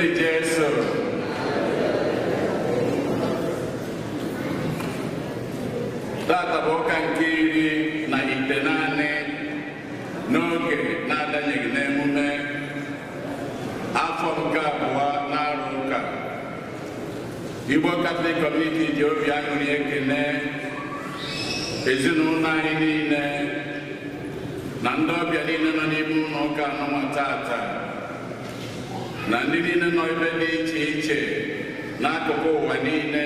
Dịrị Jesu. Tata bụ ụka nke 19 n'oge na-adanyeghị n'emume afọ nke abụọ na-arụ ụka. Igbo Catholic Community ji obi aṅụrị ekele ezinụlọ anyị niile na ndị ọbịa niile nọ n'ime ụlọ ụka anụnwa tata na ndị niile nọ ebe dị iche iche n'akụkụ ụwa niile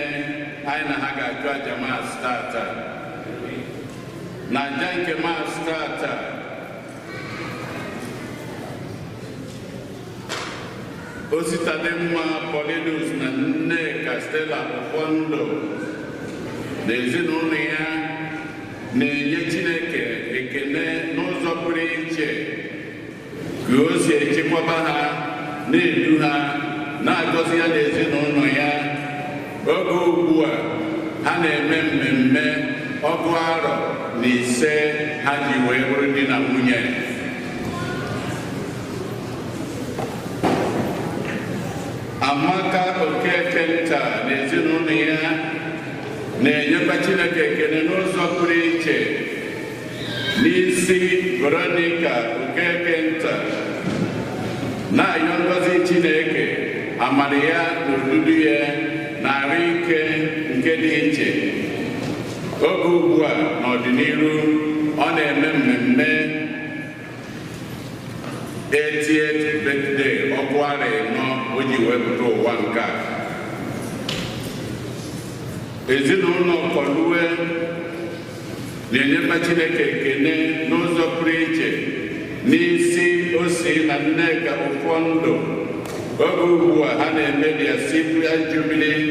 anyị na ha ga-achụ aja Mass tata. Na aja nke Mass tata, Ositadimma Paulinus na Nneka Stella Ụfọndụ na ezinụlọ ya na-enye Chineke ekele n'ụzọ pụrụ iche ka o si echekwaba ha, na-edu ha, na-agọzi ya na ezinụlọ ya. Oge ugbu a ha na-eme mmemme 95 ha ji wee bụrụ di na nwunye. Amaka Okeke nta na ezinụlọ ya na-enyekwa Chineke ekele n'ụzọ pụrụ iche n'isi Veronica Okeke nta, na-ayọ ngọzi Chineke, amara ya na odudu ya na arụ ike nke dị iche. Oge ugbu a n'ọdịnihu ọ na-eme mmemme 80th birthday 40 o ji wepụta ụwa nke a. Ezinụlọ Kọluwe na-enyekwa Chineke ekele n'ụzọ pụrụ iche n'isi Osi na Nneka Ụfọndụ. Oge ugbu a ha na-eme their Silver Jubilee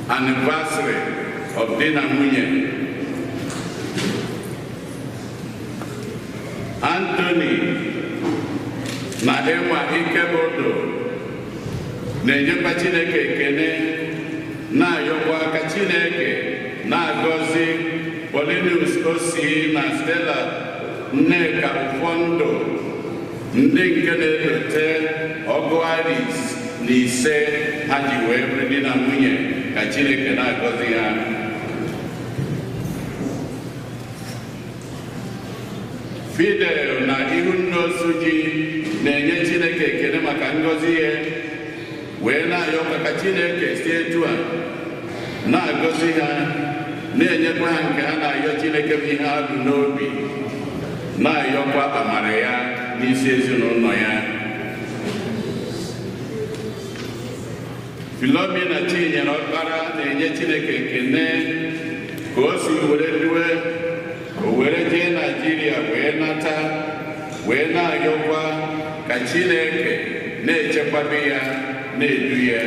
anniversary of di na nwunye. Anthony na Emma Ikebodo na-enyekwa Chineke ekele, na-ayọkwa ka Chineke na-agọzi Paulinus Osi na Stella Nneka Ụfọndụ, ndị nke na-elote 95 ha ji wee bụrụ di na nwunye, ka Chineke na-agọzi ha. Fidel na Ihunna Osuji na-enye Chineke ekele maka ngọzi ya, wee na-ayọkwa ka Chineke si etu a na-agọzi ha, na-enyekwa ha nke ha na-ayọ Chineke bụ ihe ha bụ n'obi, na-ayọkwa amara ya n'isi ezinụlọ ya. Philomena Chinyere Ọkpara na-enye Chineke ekele ka o si were duwe o were jee Naijiria wee nata, wee na-ayọkwa ka Chineke na-echekwabe ya, na-edu ya.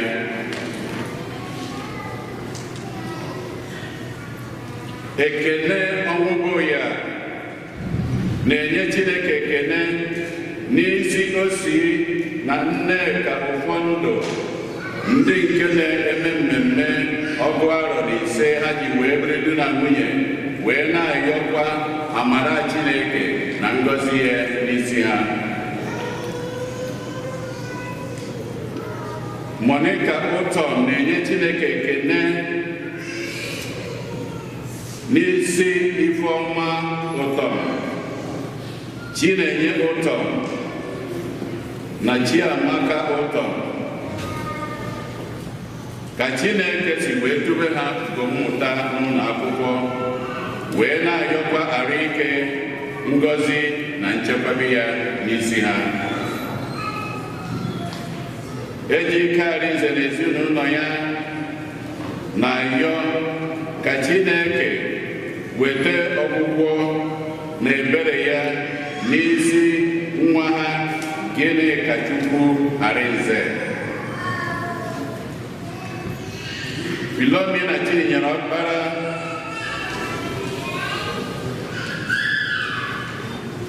Ekene ọnwụgwụ ya na-enye Chineke ekele n'isi Osi na Nneka Ụfọndụ, ndị nke na-eme mmemme 95 ha ji wee bụrụ di na nwunye, wee na-ayọkwa amara Chineke na ngọzi ya n'isi ha. Monica Ụtọm na-enye Chineke ekele n'isi Ifeọma Ụtọm, Chinenye Ụtọm na Chiamaka Ụtọm, ka Chineke si wee dube ha mmụta n'ụlọ akwụkwọ, wee na-ayọkwa arụ ike, ngọzi na nchekwabe ya n'isi ha. Ejike Arinze na ezinụlọ ya na-ayọ ka Chineke weta ọgwụgwọ na ebere ya n'isi nwa ha Gịnịkachukwu Arinze. Philomena Chinyere Ọkpara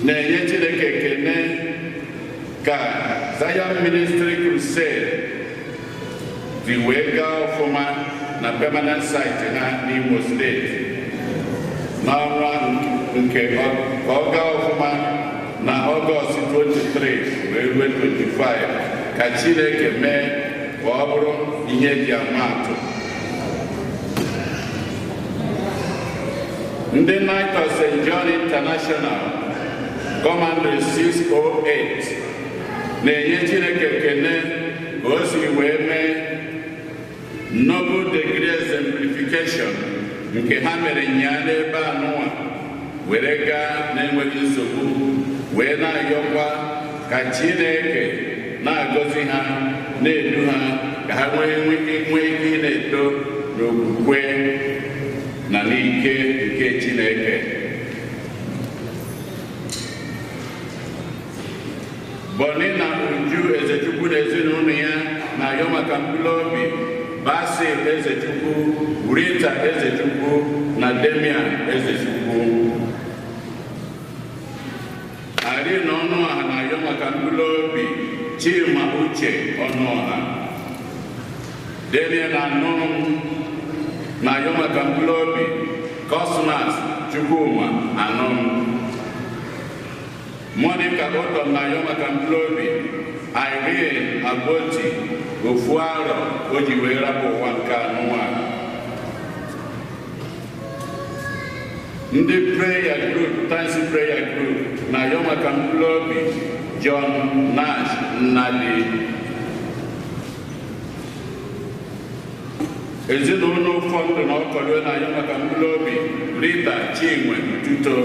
na-enye Chineke ekele ka Zion Ministry Crusade dị wee gaa ọfụma na permanent site ha n'Imo Steeti n'ọnwa nke ka ọ gaa ọfụma na Ọgọst 23 wee ruo 25 Ka Chineke mee ka ọ bụrụ ihe eji ama atụ. Ndị Knight of St. John International Commandery 608 na-enye Chineke ekele ka o si wee mee Noble Degree Exemplification nke ha mere nyaa n'ebe anụnwa were gaa na-enweghị nsogbu, wee na-ayọkwa ka Chineke na-agọzi ha, na-edu ha ka ha nwee ike ị na-eto n'okwukwe na n'ike nke Chineke. Boni na Uju Ezechukwu na ezinụlọ ya na-ayọ maka mkpụrụ obi Basil Ezechukwu, Rita Ezechukwu na Damian Ezechukwu. Irene Ọnụọha na-ayọ maka mkpụrụ obi Chima Uche Ọnụọha. Damian Anụm na-ayọ maka mkpụrụ obi Cosmas Chukwuma Anụm. Monica Otom na-ayọ maka mkpụrụ obi Irene Agboti ofu arọ o ji wee rapụ ụwa nke anụnwa. Ndị prayer group, Tansi prayer group na-ayọ maka mkpụrụ obi John Nash Nnadi. Ezinụlọ ụfọdụ na ọkọlụ na-ayọ maka mkpụrụ obi Rita Chinwe Tuto.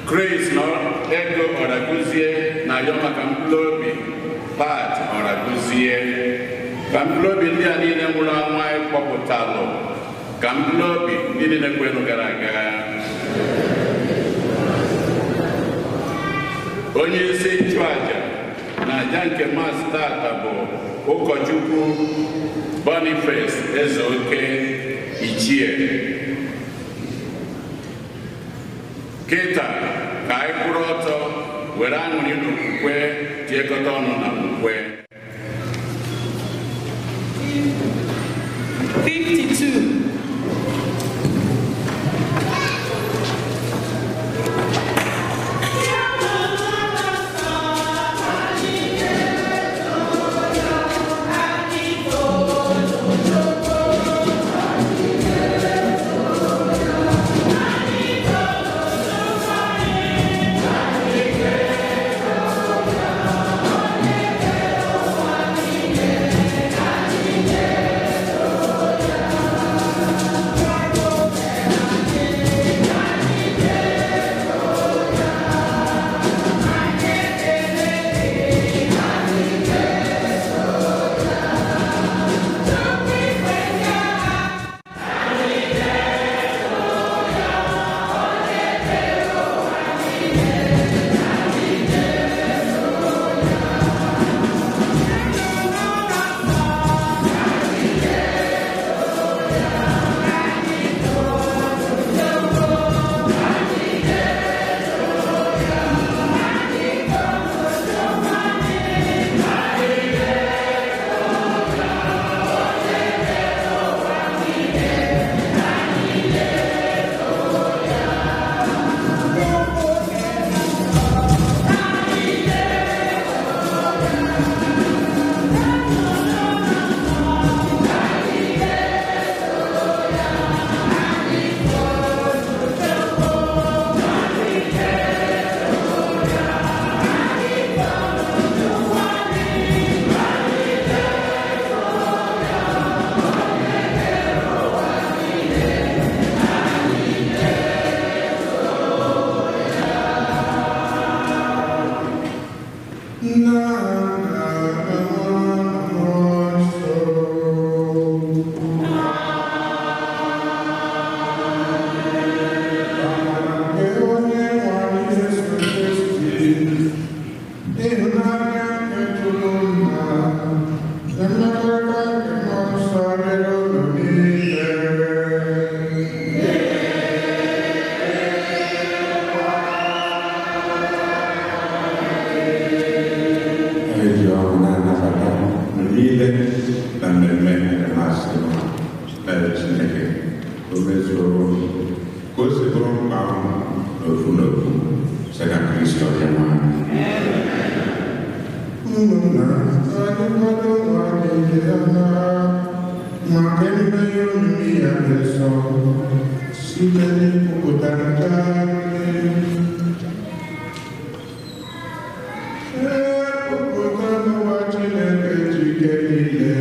Chris na Ego Ọraguzie na-ayọ maka mkpụrụ obi Pat Ọraguzie. Ka mkpụrụ obi ndị a niile nwụrụ anwụ anyị kpọpụtalụ, ka mkpụrụ obi ndị niile kwenụ gara aga. Onye isi nchụaja na aja nke Mass tata bụ ụkọchukwu Boniface Ezeoke Ichie. Kịta ka anyị kwụrụ ọtọ were aṅụrị n'okwukwe tiekọta ọnụ na okwukwe. 52. Ụmụnna, anyị kwado onwe anyị nke ọma maka emume ihe omimi ya dị nsọ site n'ikwupụta nke anyị. Ekwupụta n'ụwa Chineke ji ike niile.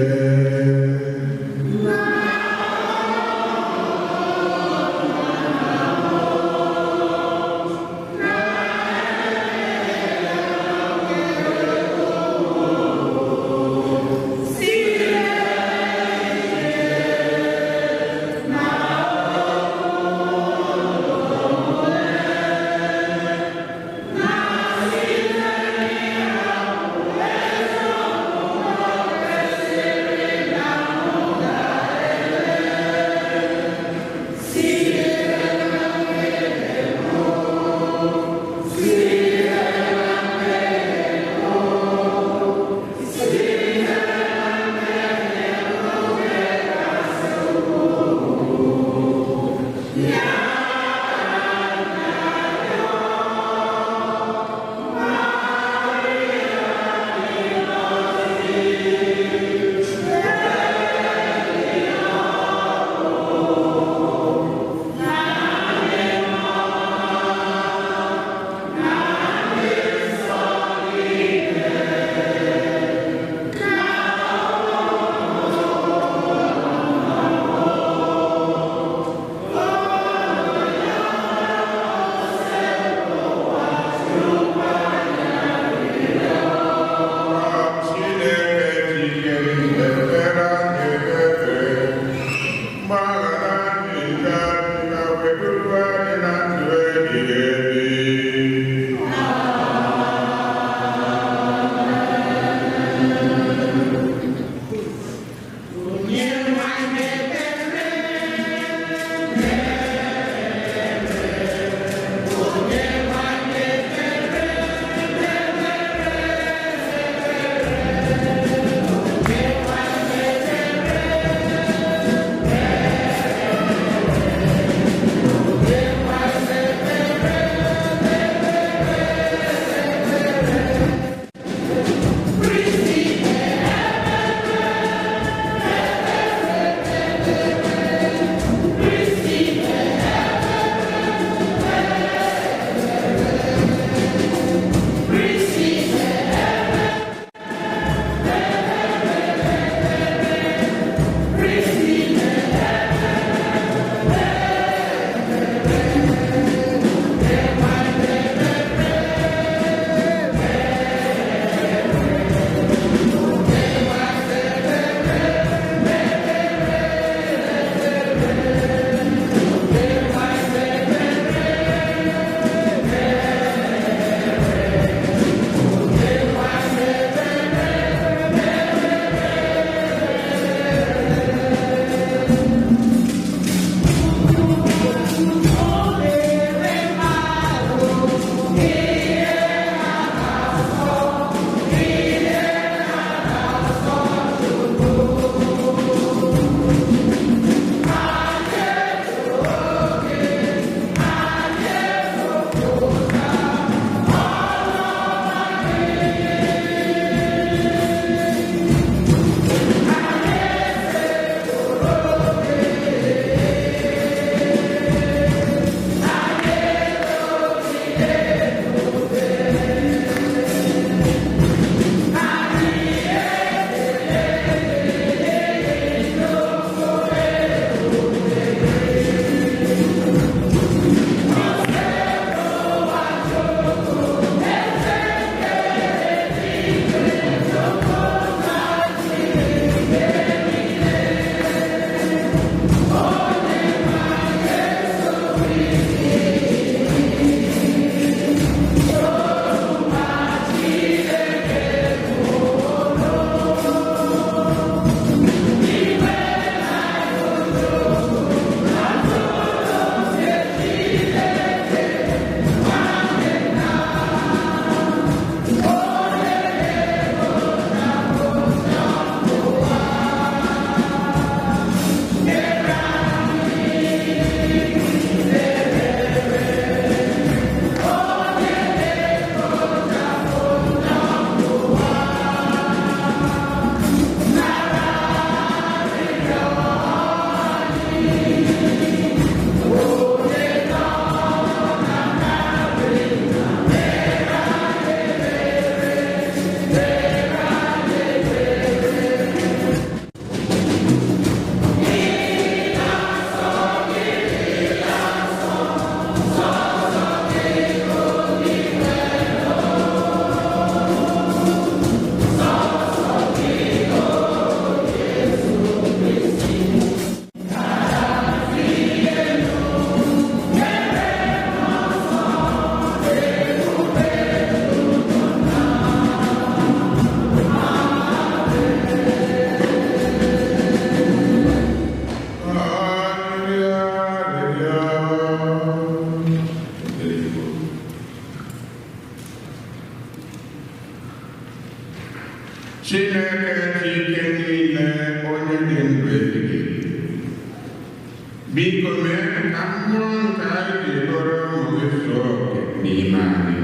Biko mee ka mmụọ nke anyị ji bụrụ ụmụ gị zuo oke n'ime anyị,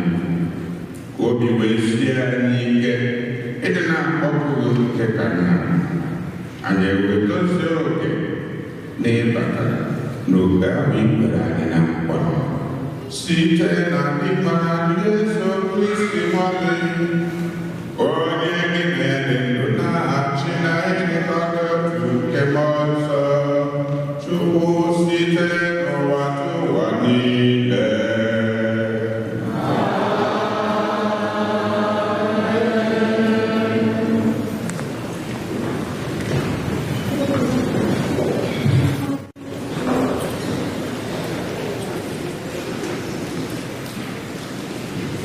ka obi wee sie anyị ike ịdị na-akpọpụ gị nke ka nna anyị wee tozuo oke n'ịbata n'oke ahụ i kwere anyị na nkwa site na ịmara Jesu Kristi nwa gị, onye gị na ya dị ndụ na-achị na ịdịkọ n'otu nke Mmụọ Nsọ, Chukwu site n'ụwa n'ụwa niile.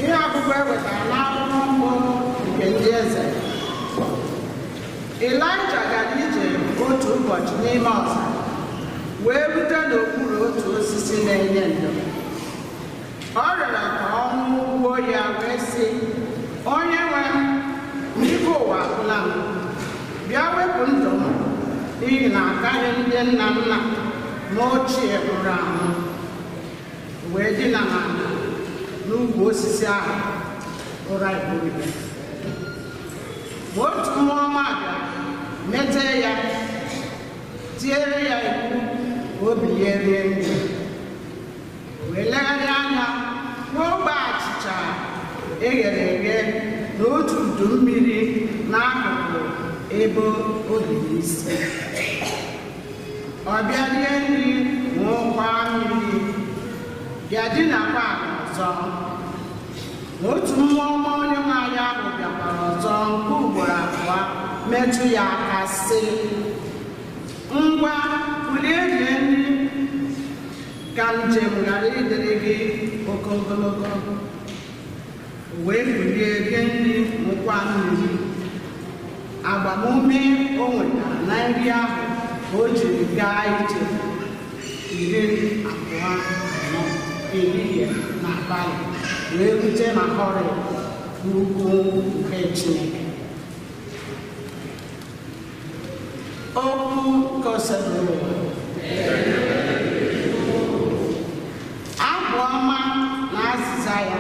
Ihe ọgụgụ e wetara n'akwụkwọ mbụ nke ndị eze. Ịlaịja gara ije otu ụbọchị n'ime ọzara wee rute n'okpuru otu osisi na-enye ndo. Ọ rịọrọ ka ọ ṅụgbuo ya wee sị, Onye nwe m, ike ụwa agwụla m. Bịa wepụ ndụ m, n'ihi na akaghị ndị nna nna m ochie nwụrụ anwụ. Wee dina n'ala n'ukwu osisi ahụ, ụra eburu ya. Ma otu mmụọ ọma bịara mete ya, tiere ya iwu ka o bilie rie nri. Wee legharịa anya hụ ogbe achịcha e ghere eghe na otu udu mmiri n'akụkụ ebe o hiri isi. Ọ bịa rie nri, ṅụọkwa mmiri, bịa dinakwa ala ọzọ. Ma otu mmụọ ọma onye nwe anyị ahụ bịakwara ọzọ nke ugboro abụọ metụ ya aka sị, Ngwa, kulie rie nri, ka njem ghara ịdịrị gị oke ogologo. O wee kulie rie nri, ṅụkwa mmiri. Agbamume o nwetara na nri ahụ ka o jiri gaa ije 24 ehihie na abalị wee rute na Horeb, n'ugwu nke Chineke. Okwu nke Osebụrụwa. Abụ ọma na azịza ya.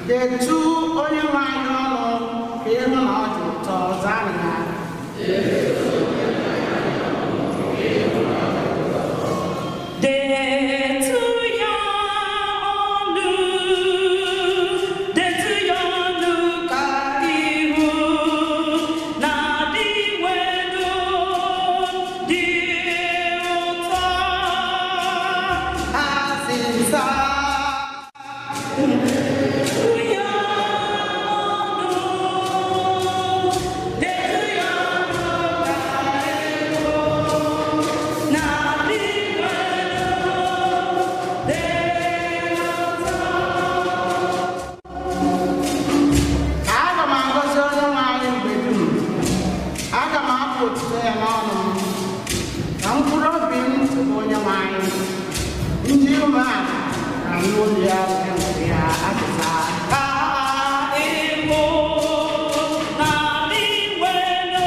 Detu onye nwe anyị ọnụ ka ịhụ na ọ dị ụtọ, zaa ya. Detu ya ọnụ, detu ya ọnụ ka ihu na-adị nwelu dị ụtọ. Azịza. Detu ya ọnụ, detu ya ọnụ ka ihu na-adị nwelu dị ụtọ. Aga m agọzi onye nwe anyị mgbe dum. Aga m abụ otuto ya n'ọnụ m. Ka mkpụrụ obi m tụba onye nwe anyị. Ndị umeala na n'olu ya nwere ya azịza. Ka ịhụ na-adị nwelu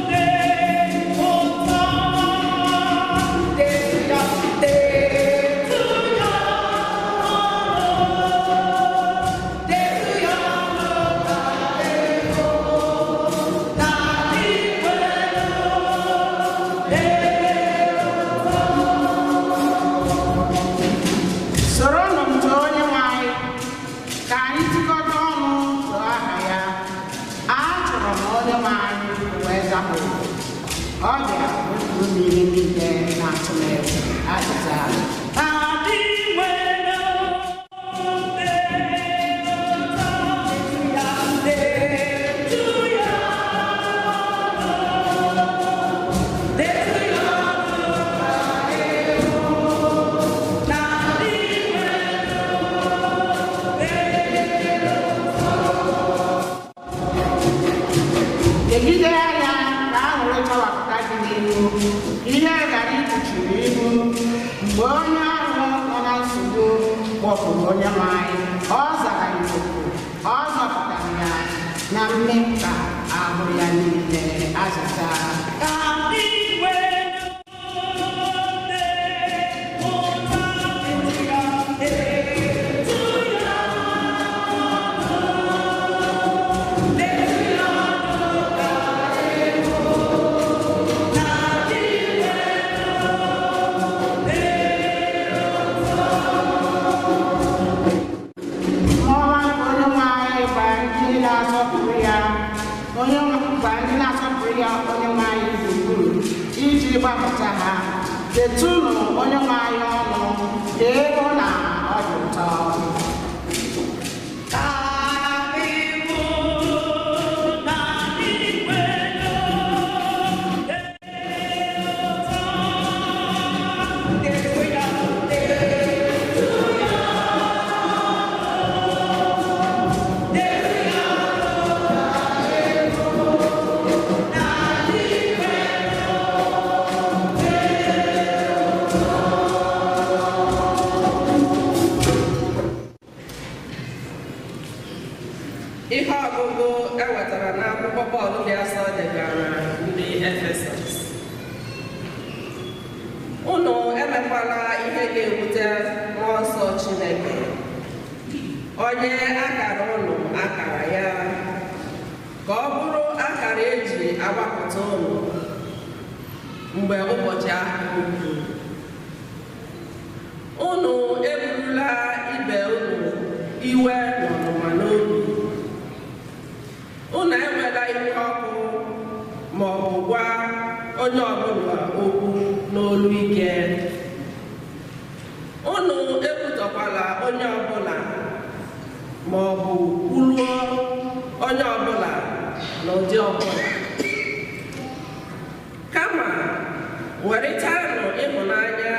dị ụtọ. Detu ya, detu ya ọnụ, detu ya ọnụ ka ịhụ na-adị nwelu dị ụtọ. Soronụ m too onye nwe anyị, ka anyị tikọta ọnụ too aha ya. Achọrọ m onye nwe anyị wee zapụ. Ọ bịara wepụrụ m ihe niile na-atụ m egwu. Azịza. Adị nwelu dị ụtọ. Detu ya ọnụ, detu ya ọnụ ka ịhụ na-adị nwelu dị ụtọ. Legide anya ka aṅụrị chawapụta gị n'ihu, ka ihe ghara ikpuchiri ihu. Mgbe onye ahụ nọ na nsogbu kpọpụrụ onye nwe anyị, ọ zara ya oku, ọ zọpụtara ya na mmekpa ahụ ya niile. Azịza. Adị nwelu gbapụta ha. Detụnụ Onyenwe anyị ọnụ ka ị hụ na ọ dị ụtọ. Ihe ọgụgụ e wetara n'akwụkwọ Pọl dị asọ degara ndị Efesọs. Unu emekwala ihe ga-ewute mmụọ nsọ Chineke, onye akara unu akara ya, ka ọ bụrụ akara eji agbapụta unu mgbe ụbọchị ahụ ruru. Unu eburula ibe unu iwe na ọnụma n'obi. Unu enwela iwe ọkụ ma ọ bụ gwa onye ọbụla okwu n'olu ike. Unu ekwutọkwala onye ọbụla ma ọ bụ kwuluo onye ọbụla n'ụdị ọbụla. Kama werịtanụ ịhụnanya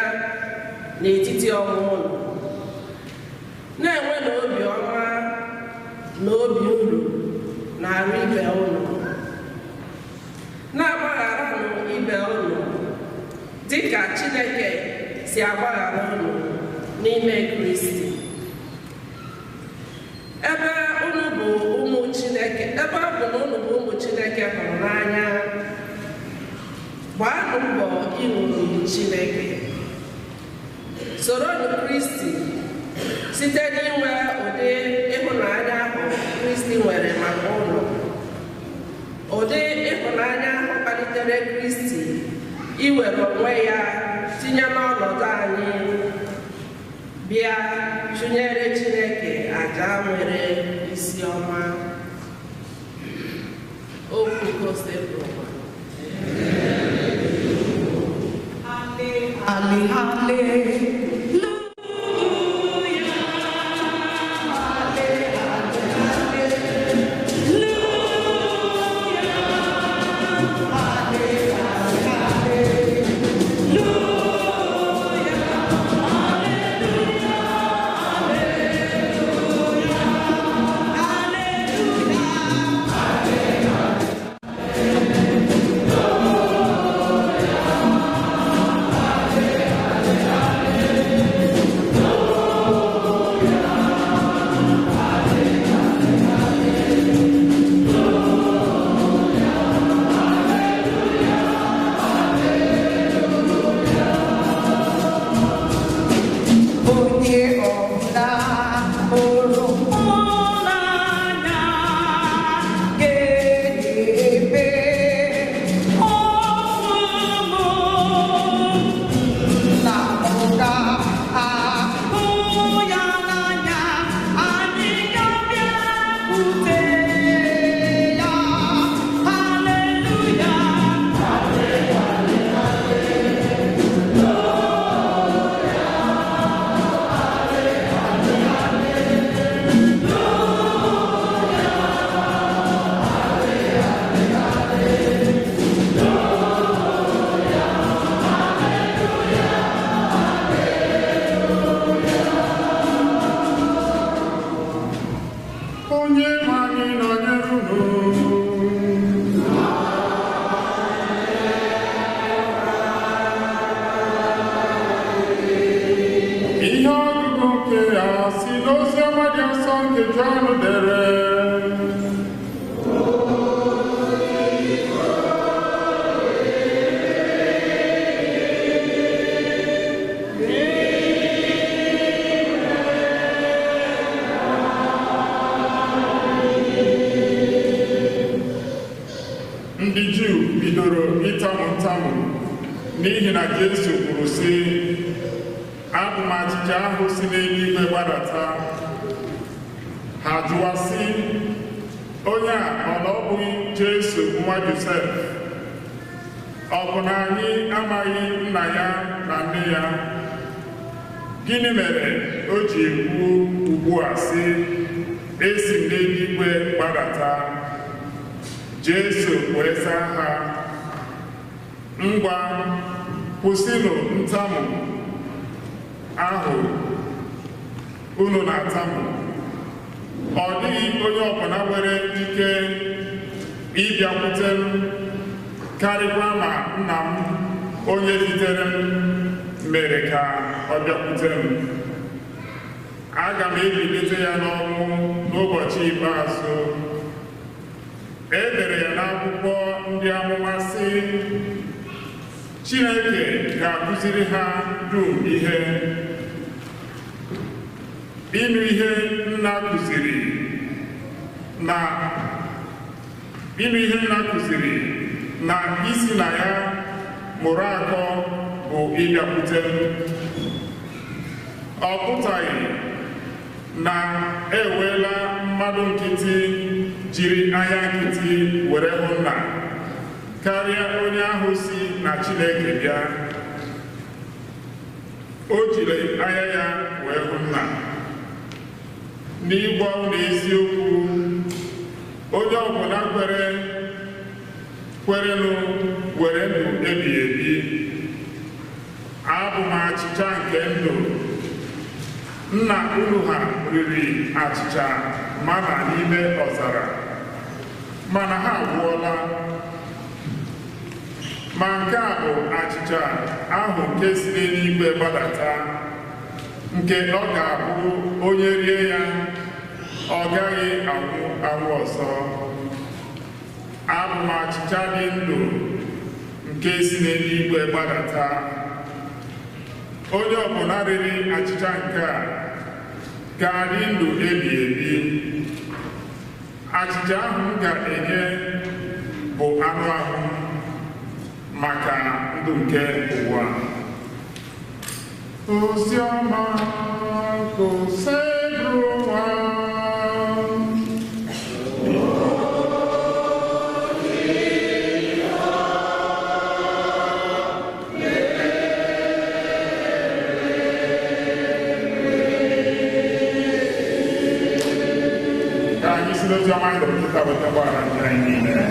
n'etiti onwe unu, na-enwenụ obi ọma na obi uru na-arụ ibe unu, na-agbagharanụ ibe unu dịka Chineke si agbaghara unu n'ime Kristi. Ebe unu bụ ụmụ Chineke, ebe ọ bụ na unu bụ ụmụ Chineke hụrụ n'anya, gbaanụ mbọ iṅomi Chineke. Soronụ Kristi site n'inwe ụdị ịhụnanya ahụ Kristi nwere maka unu. Ụdị ịhụnanya ahụ kpalitere Kristi iwere onwe ya tinye n'ọnọdụ anyị, bịa chụnyere Chineke àjà nwere isi ọma. Okwu Gosipụrụ. Ale, ale. Onye ọbụla hụrụ n'anya ga-ebe ọmụmụ na ụga ahụ ya n'anya, anyị ga-abịakwute ya. Haleluya. Onye nwe anyị nọnyere unu. Ihe ọgụgụ nke a si n'oziọma dị nsọ nke Jọn dere. Ndị Juu bidoro ịtamu ntamu n'ihi na Jesu kwuru sị, abụ m achịcha ahụ si n'eluigwe gbadata. Ha jụwa sị, onye a ọ na ọ bụghị Jesu nwa Josef? Ọ bụ na anyị amaghị nna ya na nne ya? Gịnị mere o ji ekwu ugbu a sị, esi m n'eluigwe gbadata? Jesu wee zaa ha, ngwa, kwụsịnụ ntamu ahụ unu na-atamu. Ọ dịghị onye ọbụla nwere ike ịbịakwute m karịkwa ma nna m onye zitere m mere ka ọ bịakwute m. Aga m ebilite ya n'ọnwụ n'ụbọchị ikpeazụ. E dere ya n'akwụkwọ ndị amụma sị, Chineke ga-akụziri ha dum ihe. Ịnụ ihe nna kụziri na ịnụ ihe nna kụziri na isi na ya mụrụ akọ bụ ịbịakwute m. Ọ pụtaghị na eweela mmadụ nkịtị jiri anya nkịtị were hụ nna karịa onye ahụ si na Chineke bịa. O jiri anya ya wee hụ nna. N'ịgwa unu eziokwu, onye ọbụla kwerenụ were ndụ ebighị ebi. Abụ m achịcha nke ndụ. Nna unu ha riri achịcha mana n'ime ọzara, mana ha agwụọla. Ma nke a bụ achịcha ahụ nke si n'eluigwe gbadata, nke ọ ga-abụ onye rie ya ọ gaghị anwụ anwụ ọzọ. Abụ m achịcha dị ndụ nke si n'eluigwe gbadata. Onye ọbụla riri achịcha nke a ga-adị ndụ ebighị ebi. Achịcha ahụ m ga-enye bụ anụ ahụ m maka ndụ nke ụwa. Ozi ọma Osebụrụwa. Ka anyị si n'ozi ọma anyị dọrọ nkịta weta mgbaghara ndị anyị niile.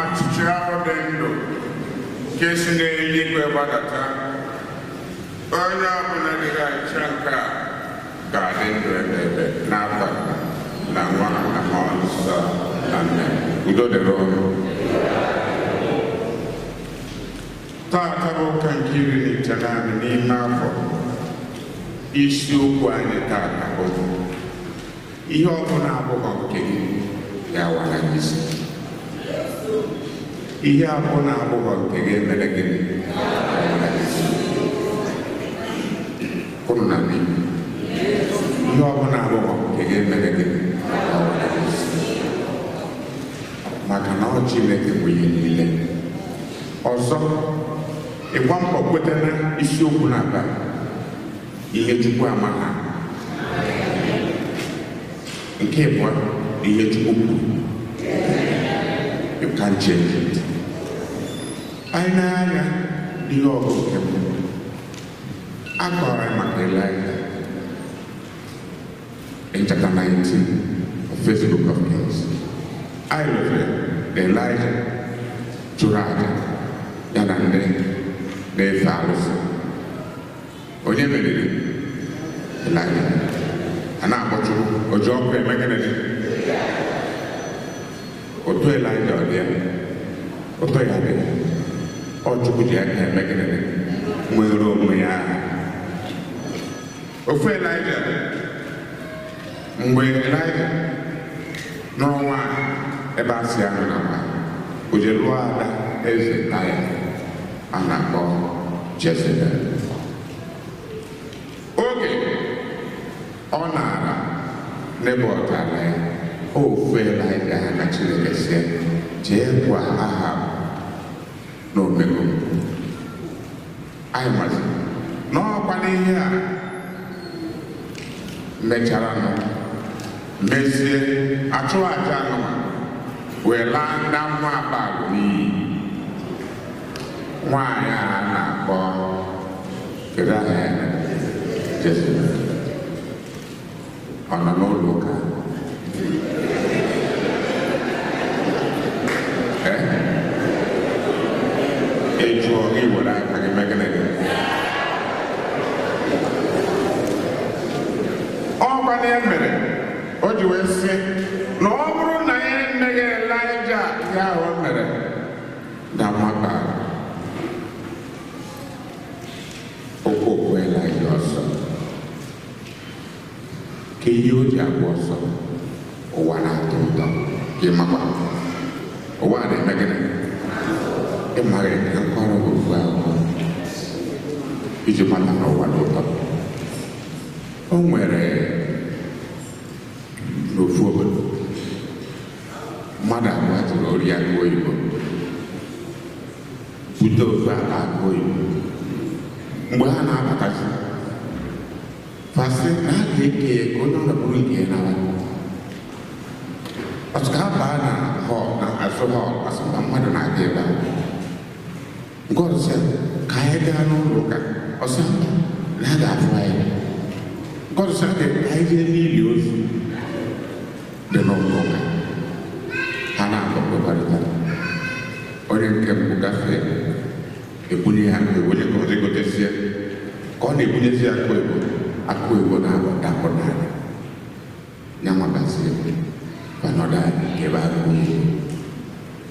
Achịcha ahụ dị ndụ nke si n'eluigwe gbadata, onye ọbụla riri achịcha nke a ga-adị ndụ ebighị ebi n'afọ na nwa na Mmụọ Nsọ. Amen. Udo dịrị unu. Taata bụ ụka nke 19 n'ime afọ. Isiokwu anyị taata bụ ihe ọbụla abụghị nke gị ga-awara gị isi. Ihe abụọ na abụghọ nke gị emere gịnị? Ụnụ na m. Ihe ọbụla abụghọ nke gị emere gịnị? Maka na ọ Chineke bụ ihe niile. Ọzọ, ịgba mbọ kweta na isiokwu na-aba ihe Chukwu amaghị. Nke ịbụọ, ihe Chukwu kwuru. You can't change it. Anyị na-anya ihe ọgụ nke mbụ a kọrọ anyị maka Elijah in chapter 19 of First Book of Kings. Anyị lụrụ na Elijah chụrụ aja ya na ndị na-efe arụsị. Onye meriri? Elijah. A na-akpọ Chukwu o ji ọkụ eme gịnị? Otu Elijah ọ dị ya, ụtọ ya dị, ọ Chukwu ji aka eme gịnị? Nwere onwe ya. Ofu Elijah, mgbe Elijah nụrụ nwaanyị ebe a sị ya nọ na nwaanyị, o jee lụọ ada eze Taya a na-akpọ Jezebel. Oge ọ nara Nebọt ala ya, Ofu Elaịja ha ka Chineke sie jee gwa Ahab na omego. Anyị mazi n'ọkwa n'ihe a mechara nụ mezie achụ aja anụma wee laa ndị amụma Baal n'iyi. Nwaanyị a na-akpọ kedu aha ya? Jezebel. Ọ nọ n'ụlọ ụka? Ị jụọ gị were aka gị mee gịnị? Ọkwa na ya mere o ji wee sị na ọ bụrụ na ya emeghị Elaịja ihe ahụ o mere na maka okwu okwu Elaịja ọsọ ka ihe o ji agba ọsọ ụwa na-atọ ụtọ ka ịmakwa ụwa na-eme gịnị? Ịmaghị ka nkọrọ gị ofu akụkọ iji mata na ụwa dị ụtọ. O nwere n'ofu obodo mmadụ abụọ tụrụ ori akụ oyibo bute ofu akpa akụ oyibo. Mgbe ha na-abatazi fasị na a ga-eke ya ka onye ọbụla bụrụ nke ya nawa. Ọtụ ka ha baa na họl na azụ họl asị na mmadụ na-abịa ebe ahụ. Nke ọzọ sị ka anyị gaa n'ụlọ ụka, ọsị na a ga-afụ anyị. Nke ọzọ sị ka anyị jee n'ili ozu dị n'ụlọ ụka. Ha na-akpọkọrịta. Onye nke mbụ gafee ebunye ya akụ onye ka ọzọ egotezie ka ọ na-ebunyezi akụ ego akụ ego na-adapụ n'ala. Ya nwabazie fanọdụ anyị ebe akụ ego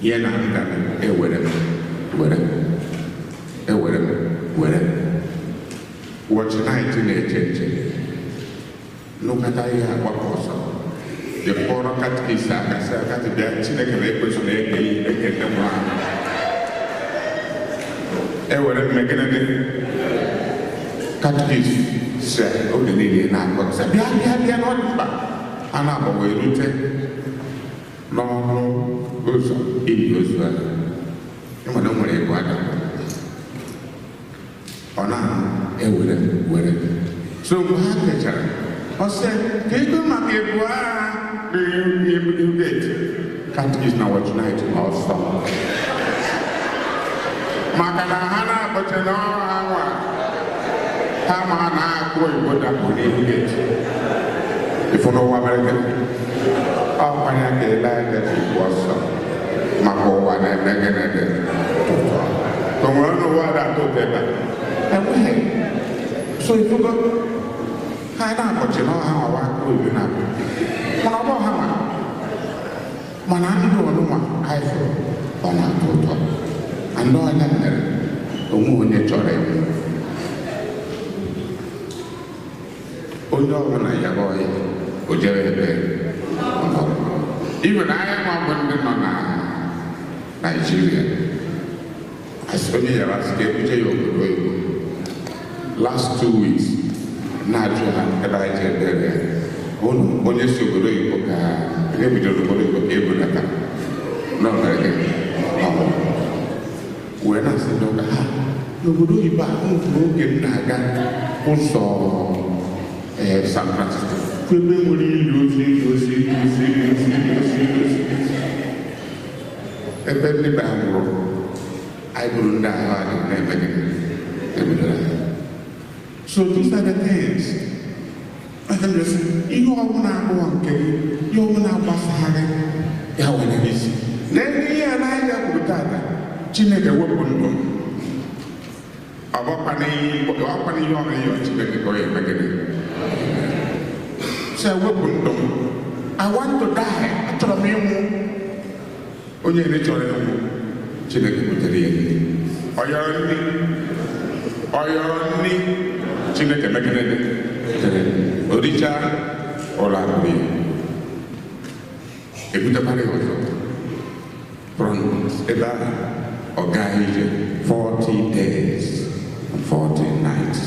ihe na-aga ewere m were ewere m were. Wọchị naịtị na-eche nche nụkọta ihe agbapụ ọsọ dị kpọrọ katikis aka sị akatị bịa Chineke na-ekwesị na eke eke ndị nwụrụ anwụ. Ewere m gịnị dị katikis sị oge niile na-akọ sị bịa bịa bịa na ọ dị mkpa. A na-agbanwe erute n'ọnụ ụzọ ili ozu ahụ. Ịma na o nwere ego ada ọ na-ewere were. So mgbe ha kechara ọ sị ka ego maka ebu agha n'ihu gate katikis na watch night ọsọ maka na ha na-akpọcha n'ọrụ ha nwa ha ma na-akụ oyibo dapụ n'ihu gate. Ịfụ n'ụwa mere gịnị? Ọkwanye ka Elaịja ji gbu ọsọ maka ụwa na-eme gịnị dị ụtọ. O nwere n'ụwa na-atọ ụtọ ebe a? Enweghị. So ifugo ha na-akpọchi n'ọha nwawa aka oyibo na-akpọ mana ọ bụ ha nwa mana ndụ ọnụnwa anyị fụrụ ọ na-atọ ụtọ. Andụ ọnya mere onwe onye chọrọ ịnwụ. Onye ọbụla yaba ọhịa o jere ebe ọ nọrọ. Ibe na anya ma bụ ndị nọ na Naịjirịa asị onye yara asị ka ebuje ya obodo oyibo. Last 2 weeks na-ajụ ha ebe anyị ji ebere ya ụnụ onye si obodo oyibo ka onye bidoro obodo oyibo ka ebunata n'ọbara gị wee na-asị ndị ụka ha n'obodo oyibo a nwere oge m na-aga ụzọ San Francisco ebe nwere ili ozu ili ozu ili ozu ili ozu ili ozu ili ozu ebe ndị be ha nwụrụ anyị bụrụ ndị ahụ adịghị na-eme gịnị ebidoro ha. So these are the things. Ihe ọbụla abụọ nke gị, ihe ọbụla gbasara gị, ya nwere isi. N'elu ihe Elaịja kwuru tata, Chineke wepụ ndụ m. Ọ bụkwa n'ihe ọbụla ihe Chineke ka ọ ya eme gịnị? Sị wepụ ndụ m. I want to die. Achọrọ m ịnwụ. Onye ere chọrọ ịnwụ, Chineke butere ya nri. Ọ yọrọ nri. Ọ yọrọ nri. Chineke megide oricha ụlọ akụ ya ebutekwara ya ọzọ from ebe ahụ ọ gaa ije 40 days and 40 nights.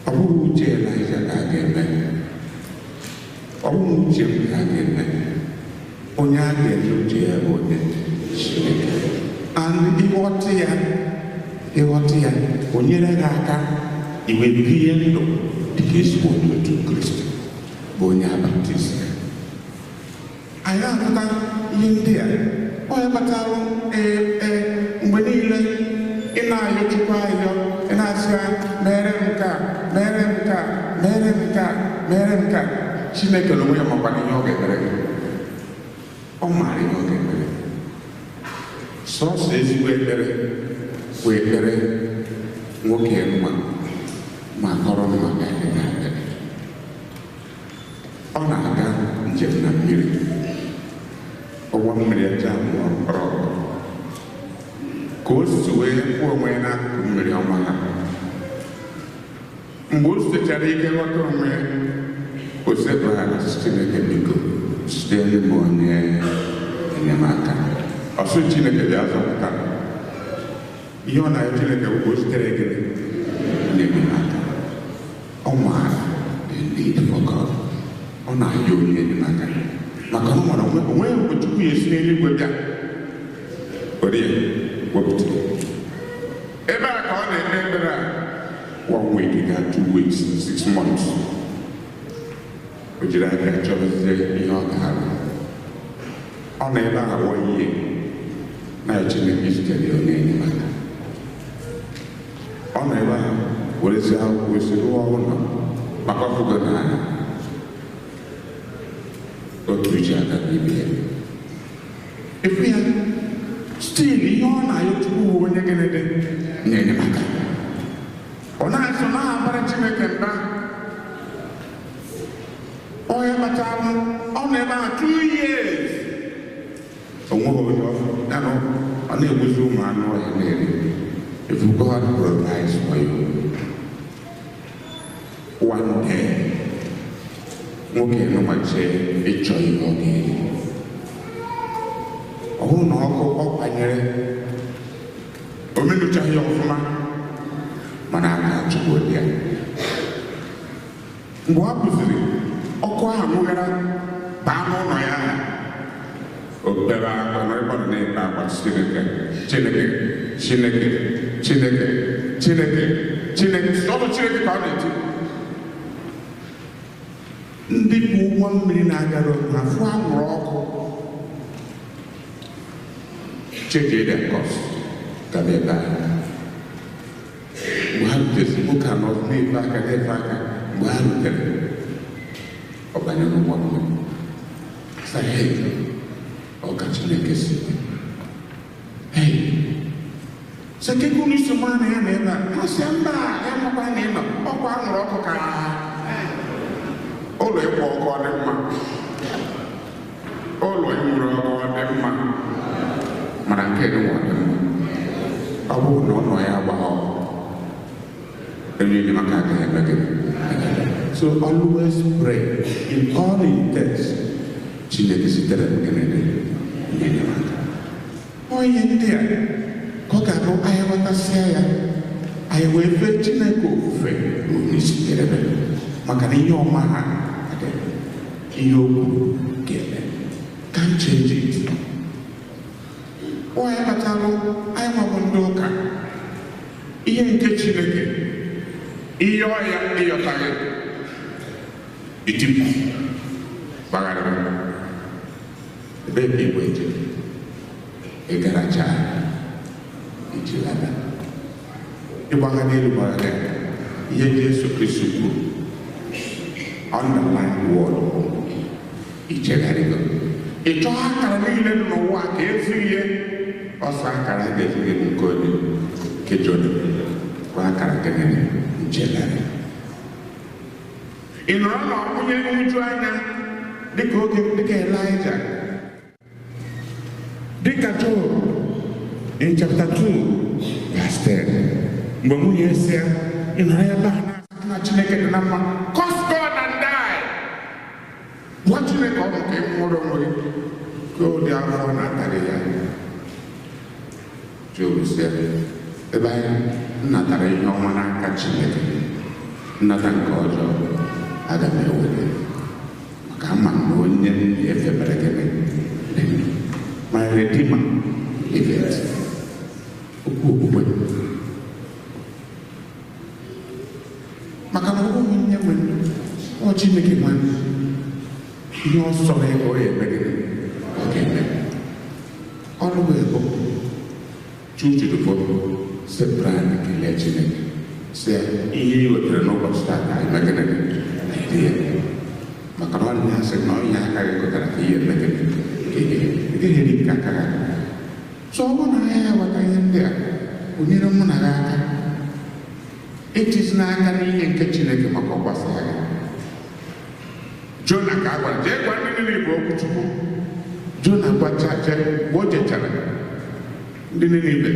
Ọ bụghị uche Elaịja ka a ga-eme. Ọ bụghị uche m ka a ga-eme. Onye a ga-eme uche ya bụ onye Chineke. And ịghọta ya, ịghọta ya, o nyere gị aka iwe bie ndụ dịka ezigbo onye otu Kristi bụ onye a baptizim. Anyị na-ahụta ihe ndị a onye kpatara ee mgbe niile ị na-ayọ Chukwu ayọ, ị na-asị ya mere m nke a, mere m nke a, mere m nke a, mere m nke a. Chineke n'onwe ya makwana ihe ọ ga-emere gị. Ọ maara ihe ọ ga-emere gị. Sọọsọ ezigbo ekpere bụ ekpere nwoke nwa ma kọrọ m maka ihe ga-abịa. Ọ na-aga njem na mmiri. Ụgbọ mmiri eji amụọ mkpọrọ ọkụ. Ka o si wee kwuo onwe ya n'akụkụ mmiri ọma ha. Mgbe o sitechara ike ghọta onwe ya, o sekpụrụ ala sị Chineke biko site n'ime onye enyemaka. Ọ sị Chineke bịa zọpụta. Ihe ọ na-ayọ Chineke bụ ka o sitere gịnị? Onye enyemaka. Ọ maara the need for God. Ọ na-ayọ onye enyemaka. Maka na ọ mara onwe mgbe Chukwu ya esi n'eluigwe bịa. Were ya wepụta ya. Ebe a ka ọ na-ekpe ekpere a 1 week gaa 2 weeks, 6 months. O jiri aka chọbazie ihe ọ ga-arụ. Ọ nọ ebe a 1 year na Chineke zitere ya onye enyemaka. Ọ nọ ebe a werezie akwụkwọ esi rụọ ụlọ maka ọfụgo n'anya. Otu uche aka n'ibe ya. Efu ya, still ihe ọ na-ayọ Chukwu bụ onye gịnị dị na-enyemaka. Ọ na-asọ na-abara Chineke mba. Onye kpatara ọ nọ ebe a 2 years. O nweghị onye ọ ya na ọ na-egbuzi ụmụ anụ ọhịa na-eri. If God provides for you, one day, nwoke nọgbachi ịchọ ihe ọ ga-eri. Ọ bụrụ na ọkụ ọ kwanyere, o menuchaghị ya ọfụma, mana aka Chukwu dị ya. Mgbe ọ kụziri, ọkụ ahụ mụghara baa n'ụlọ ya ahụ. O bere akwa na ebe ọ na-ebe akwa Chineke, Chineke, Chineke, Chineke, Chineke, Chineke, ọtụ Chineke ka ọ na-eti. Ndị bụ ụgbọ mmiri na-agara na afụ anwụrụ ọkụ. Change their course. Gaba ebe ahụ. Mgbe ha rutezi, nwoke anọ na-efe aka na-efe aka. Mgbe ha rutere, ọ banye n'ụgbọ mmiri. Sị, hey, ọ ka Chineke si dị. Hey, sị ka unu si maa na ya na ebe a. Ha sị mba, ya makwa na ị nọ. Ọkụ anwụrụ ọkụ ka ụlọ ịkpọ ọkụ ọ dị mma. Ụlọ ịnwụrụ ọkụ ọ dị mma. Mana nke dị nwa ọ dị mma. Ọ bụrụ na ụlọ ya agba ọkụ, onye enyemaka agaghị eme gịnị. So always pray in all intents. Chineke sitere m gịnị dị onye enyemaka. Onye ndị a ka ọ ga-abụ anyị ghọtasịa ya, anyị wee fee Chineke ofufe onye sitere ebe. Maka na ihe ọma ha adịghị, ihe okwu ga-eme. Can't change it. Onye kpatara anyị nwabụ ndị ụka, ihe nke Chineke, ihe ọya ịyọtaghị, itipụ gbagharịrị ebe ka igwe je ị garacha iji lada ịgbaga n'elu gbagharịa ihe Jesu Kristi kwuru underline word ichegharịgo. Ị chọọ akara niile dị n'ụwa ka ezi ihe ọsọ akara ga-ezi gị nke onye nke Jona bụ akara gịnị nchegharị. Ị nọrọ n'ọkwụnye nhụju anya dịka oge dịka Elaịja, dịka Job in chapter 2 verse 10. Mgbe nwunye si ya, ị nọrọ ebe a na-asị na Chineke dị na mma, curse God and die. Gwa Chineke ọ bụ ka ị nwụrụ onwe gị ka ụdị afọ na-atarị ya. Job sị ya, ebe anyị nnatara ihe ọma n'aka Chineke, nnata nke ọjọọ aga m ewere Maka ama m na onye m na-efe mere gịnị? Dị ndụ. My Redeemer liveth. Okwu okwukwe. Maka na ọ bụghị onye nwe ndụ, ọ Chineke nwe ndụ. Ihe ọ sọrọ ya ka ọ ya eme gịnị? Ọ ga-eme. Ọrụ wee bụ chuchurufo sepụrụ anyị kelee Chineke sị ya ihe ị wetara n'ụbọchị taata anyị mee gịnị? Anyị rie ya. Maka na ọ na-asị na ọnya aka gị kụtara ka ihe eme gịnị? Ka ị ga-eri. Ị gaghị eri nke aka gị. So ọ bụrụ na anyị aghọta ihe ndị a, o nyere mụ na gị aka etizina aka n'ihe nke Chineke maka ọ gbasara gị. Jona ka a gwara jee gwa ndị niile bụ okwu Chukwu. Jona gwacha jee mgbe o jechara ndị niile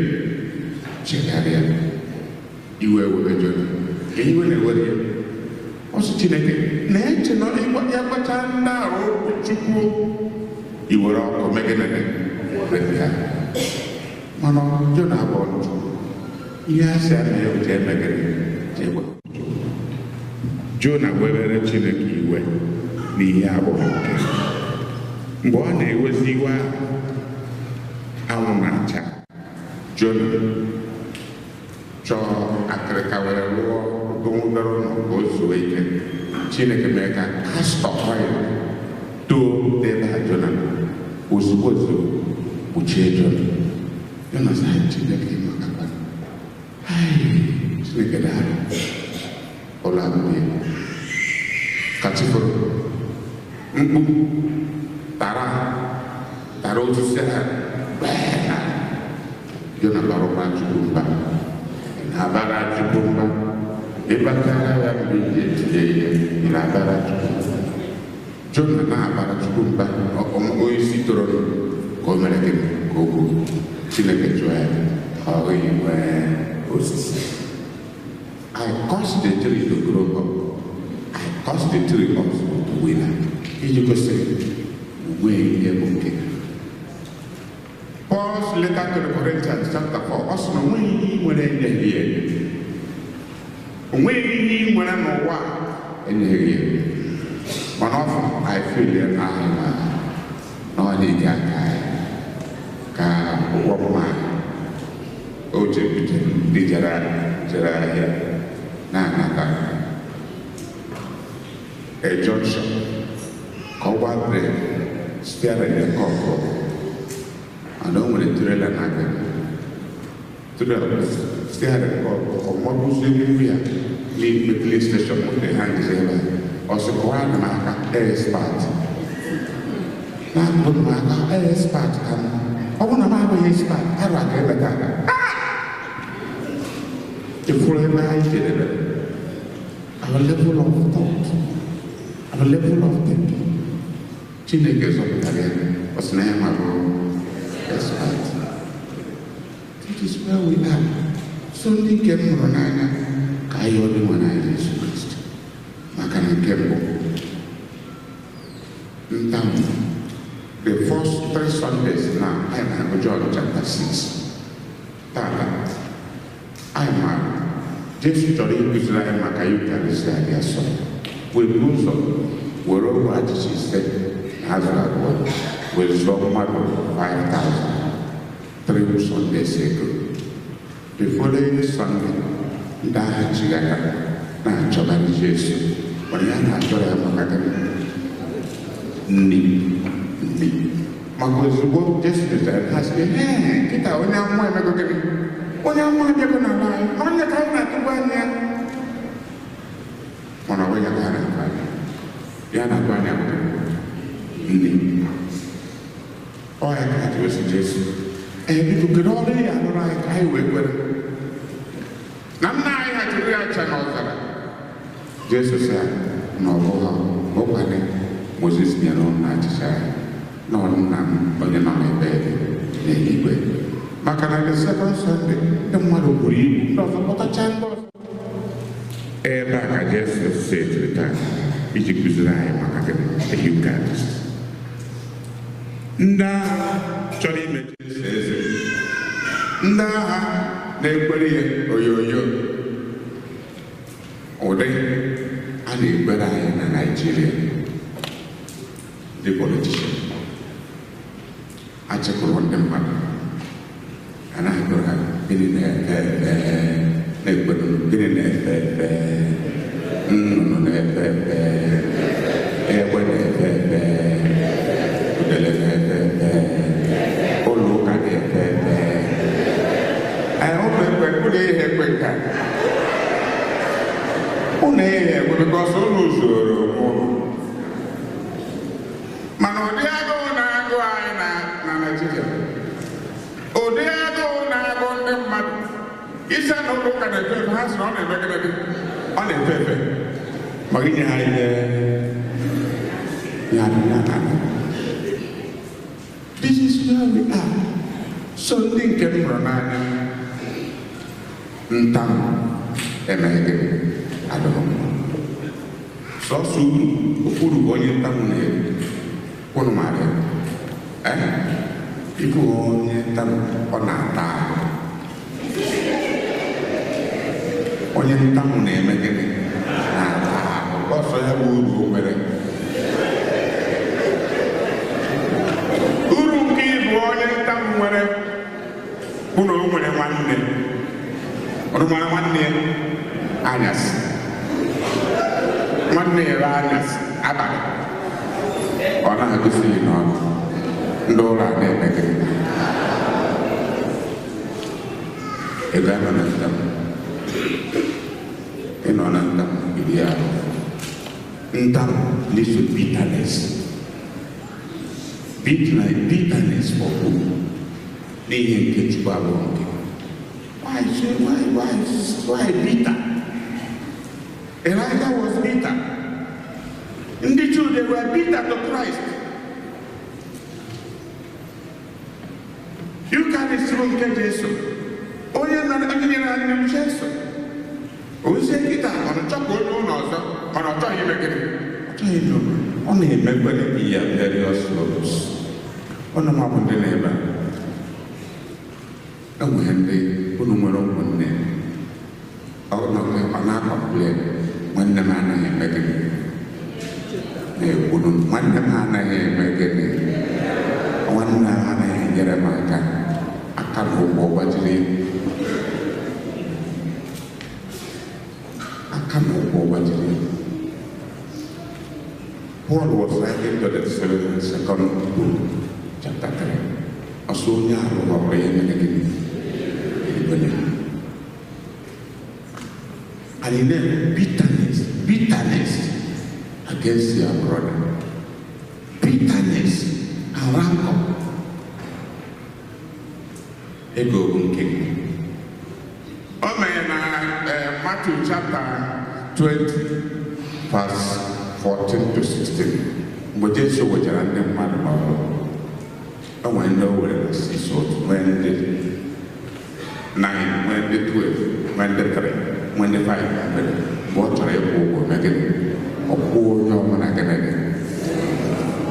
chegharịa, iwe were Jona. Ka iwe na-ewere ya, ọ sị Chineke na-eche na ya gwacha ndị ahụ okwu Chukwu, i were ọkụ megide repịa. Mana Jona abụọ njọ. Ihe a sị a na ya jee megide jee gwa. Jona wewere Chineke iwe n'ihe abụghị nke. Mgbe ọ na-ewezi iwe ahụ, anwụ na-acha. Jona chọọ akịrịka were lụọ obere ụlọ ka o zuo ike. Chineke mee ka castor oil too n'ebe a Jona nọ. Ozugbo ozugbo kpuchie Jona. Jona sị, Chineke makakwa. Chineke daalụ. Ụlọ abụghị ka chi foro. Mkpu tara tara osisi ahụ gbee na Jona barụkwa Chukwu mba. Ị na-abara Chukwu mba. Ịbatara ya mgbe ị ga-etinye ihe, ị na-abara Chukwu. Jona na-abara Chukwu mba. Onye isi toro ka o mere gịnị ka o kwuru. Chineke jụọ ya, ọ ghaghị nwee osisi. I caused the tree to grow up. I caused the tree also to wither. Iji gosi onwe ihe bụ nke. Paul's letter to the Corinthians chapter 4, ọ sị na onweghị ihe ị nwere enyeghị ya. Onweghị ihe ị nwere n'ụwa a enyeghị ya. Mana ọ fụ I feel ya n'ahụ na na ọ na-eji aka anyị ka ụgwọ mma o chebute ndị jere jere ahịa na-anata a junction ka ọ gbaa brake, steering ya kọkọ, and o nwere trailer na-abịa, trailer steering kọkọ, ọ mabụzie n'ihu ya n'ime police station moto ha ngizi ebe a. Ọ sị kọwa na m aka expert na-akpụ m aka expert ka m ọ bụrụ na m abụghị expert arụ aka emeta aka ịfụrụ ebe anyị jedebere. Our level of thought, our level of thinking. Chineke zọpụtara ya, ọ sị na ya ma bụ expert. That is where we are. So ndị nke m hụrụ n'anya, ka anyị ọ dị nwe n'anya Jesu Kristi. Maka na nke mbụ ntamu, the first three Sundays now, anyị na-agụ John chapter 6. Tata anyị maara Jesu chọrọ ịkụziri anyị maka Eucharist adị asọ, wee bu ụzọ were ogbe achịcha 5 na azụ 2 wee zụọ mmadụ 5,000 three Sundays ago. The following Sunday, ndị agha chigara na-achọgharị Jesu, mana ya na-achọrọ ya maka gịnị? Nni nni. Maka ozugbo Jesu jụtara ha sị, ee, nkịta onye amụma emego gịnị? Onye amụma abịago n'ala anyị, onye ka anyị na-atụbu anya ya. Mana ọ bụghị ya ka ha na-atụ anya. Ya na-atụ anya bụ gịnị? Nni. Ọ ya ka ha ji wee sị Jesu, ee, biko, kedu ọrụ ị ga-arụrụ anyị ka anyị wee kwere na nna anyị ha jiri acha n'ọzara? Jesu sị ya na ọ bụghị ụkwadị Moses nyere ụnụ achịcha ya, na ọ nna m onye nọ n'ebe dị n'eluigwe. Maka na the second Sunday, ndị mmadụ buru ibu, ndị ọzọ kpọtacha ndị ọzọ. Ebe a ka Jesu setịrị taa iji kụziri anyị maka gịnị? The Eucharist. Ndị agha chọrọ ime Jesu eze, ndị agha na-ekwere ya onyonyo ụdị a na-ekwere anyị na Naịjirịa. Ndị politician achịkụrụ ndị mmadụ anaghị gụrụ ha gịnị na-efe efe na-ekwedu gịnị na-efe efe nnụnụ na-efe efe egbe na-efe efe udele na-efe efe ụlọ ụka na-efe efe ụlọ ekwe ụlọ ihe ekwe nke a ụlọ ihe ekwe bikọs ụlọ zoro onwe ụlọ mana ụdị agụụ na-agụ anyị na Naịjirịa ụdị agụụ na-agụ ndị mmadụ isi na ụlọ ụka na-efe efe ha sị na ọ na-eme gịnị ọ na-efe efe maka inye ha ihe ya na This is where we are. So ndị nke m hụrụ n'anya ntamu emeghị gịnị adịghị mma sọsọ uru ụfọdụ bụ onye ntamu na-eri ụnụ maara ya ịbụ onye ntamu ọ na-ata ahụ onye ntamu na-eme gịnị na-ata ahụ ọsọ ya bụ uru o nwere uru nke ịbụ onye ntamu nwere bụ na o nwere nwanne ọnụ mara nwanne ya anyasị nwanne ya anyasị abalị ọ na-agụsi ya n'ọnụ ndị ụlọ a na-eme gịnị ego anọ na ntamu ịnọ na ntamu iri ahụ ntamu leads to bitterness bitterness for who n'ihe nke Chukwu abụọ nke why bitter? Elijah was bitter. Ndị Jew, they were bitter to Christ. Eucharist bụ nke Jesu. Onye nyere anyị n'iwu Jesu. Ozie nkịta ọ na-achọ ka onye ụlọ ọzọ mana ọ chọghị ime gịnị? Ọ chọghị ime ọ na-emekwere ya various levels. Ọ na-amabụ ndị na-eme enwere ndị unu nwere ụmụnne ọ na-akọpụle nwanne m anaghị eme gịnị na-ekwuru nwanne m anaghị eme gịnị nwanne m anaghị enyere m aka aka na ụkwụ gbajiri aka na ụkwụ gbajiri Paul was writing to the second book, chapter 3. Ọsọ onye ahụ ghọrọ ihe mere gịnị and he named bitterness against your brother, bitterness and rancor. Ego bụ nke gị. O mere na Matthew chapter 20 verse 14 to 16 mgbe Jesu wetara ndị mmadụ n'ọrụ o nwere ndị o were na 6 otu nwee ndị 9, nwee ndị 12, nwee ndị 3, nwee ndị 5 mgbe ọ chọrọ ịkwụ ụgwọ mee gịnị ọ kwụọ onye ọbụla gịnị gị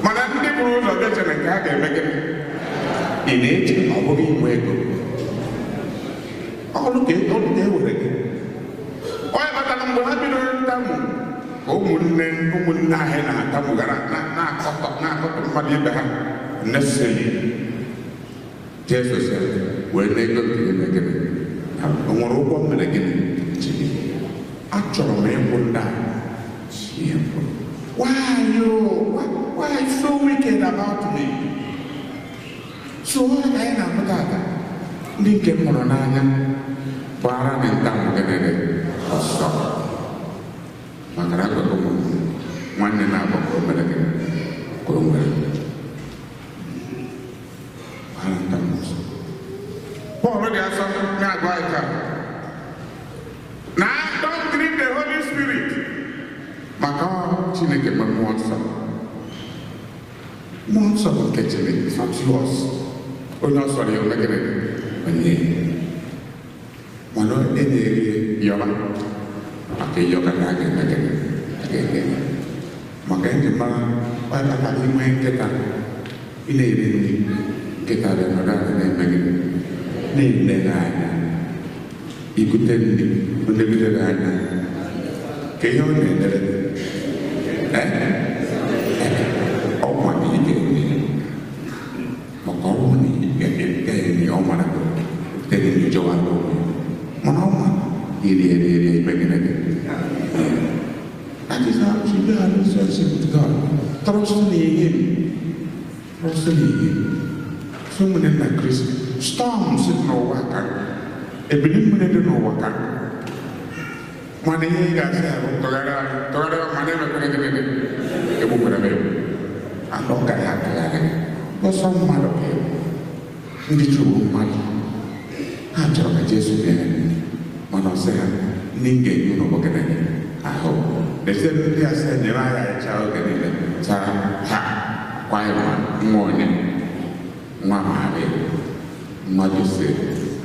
mana ndị buru ụzọ bịa chere nke a ga-eme gịnị ị na-eche na ọ bụghị inwe ego ọrụ ka e were gị onye kpatara mgbe ha bidoro ntamu ka ụmụnne anyị na-atamugara na-akọtọ mmadụ ibe ha necessarily Jesu sịrị were n'ego nke gị mee gịnị o nwere ụgwọ m mere gịnị ji gị achọrọ m ịkwụ ndị a ihe mkpụrụ why are you so wicked about me? So ọ ka anyị na-apụta ata ndị nke m hụrụ n'anya gbara m ntamu gịnị ọsọ maka na akụkụ m nwanne na-agbakọ mere gịnị ka o nwere gbara ntamu ọsọ Paul dị asọ na-agwa anyị taa na don't grieve the Holy Spirit maka Chineke nwe mmụọ nsọ mmụọ nsọ bụ nke Chineke, it's not yours. Onye ọsọ ya ome gịnị onye mana e na-eri yọba maka ịyọka na a ga-eme gịnị a ga-eme ya maka ndị mara onye kpatara inwe nkịta ị na-eri nri nkịta bịa nọrọ ala na-eme gịnị na-ele gị anya ikute nri o legide gị anya ka ihe ọ na-elere gị ọkwa jọwara onwe mana ọma iri eri eri ime gịnị gị. That is how she built her relationship with God. Trusting in Him. Trusting in Him. So many na Christ. Storms dị n'ụwa ka ebili mmiri dị n'ụwa ka mana ihe ị ga-asị ahụ tụgharịa tụgharịa mana emekwere gịnị gị egbukwere m egbu anọ gaghị atụgharị ọsọ mmadụ ka egbu ndị Juu mmadụ ha chọrọ ka Jesu bịa mana ọ sị ha ndị m ga-enye unu bụ gịnị ahụ lezie ndị a sị nyere anyị achịcha oge niile taa ha kwa ịma nwa onye nwa Maria nwa Josef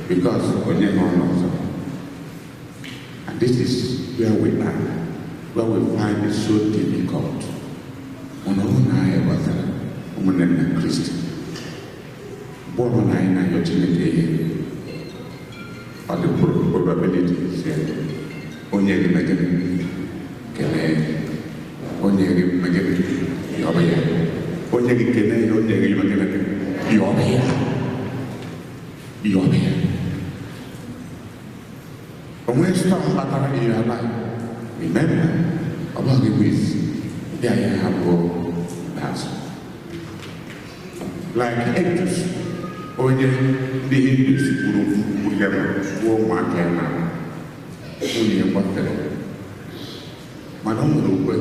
because onye nọ n'ọzọ. And this is where we are, where we find it so difficult. Mana ọ na anyị ghọtara ụmụnne na Kristi mgbe ọbụla anyị na-ayọ Chineke ihe ọ dị probability si onye gị megịnị kelee onye gị megịnị yọrọ ya onye gị kelee ya onye gị megịnị yọrọ ya yọrọ ya. Onwe storm batara in your life, remember, ọ bụghị bụ isi ndị anyị hapụ n'azụ. Like Exodus, onye ndị Hindus gburu gbugara gbuo ụmụaka ya na nwunye gbafere mana o nwere ukwe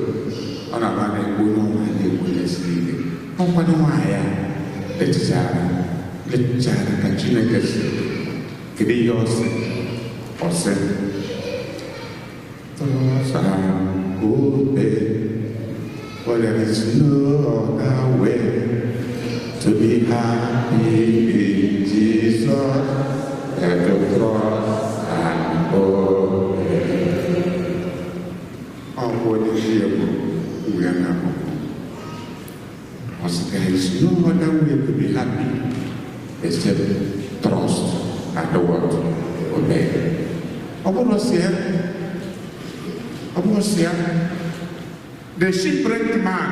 ọ na-aba na-egbu onye ọnwa na-egbu ya siri ike ọkwado nwaanyị ya lechara ka Chineke si kedu ihe ọ sị ọ sị trust and obey, for there is no other way to be happy in Jesus than to trust and obey. Ọ bụ onye ndị egwu ya na-abụ ọ sị there is no other way to be happy except trust and the word obey. Ọ bụrụ si ya ọ bụrụ si ya the shipwrecked man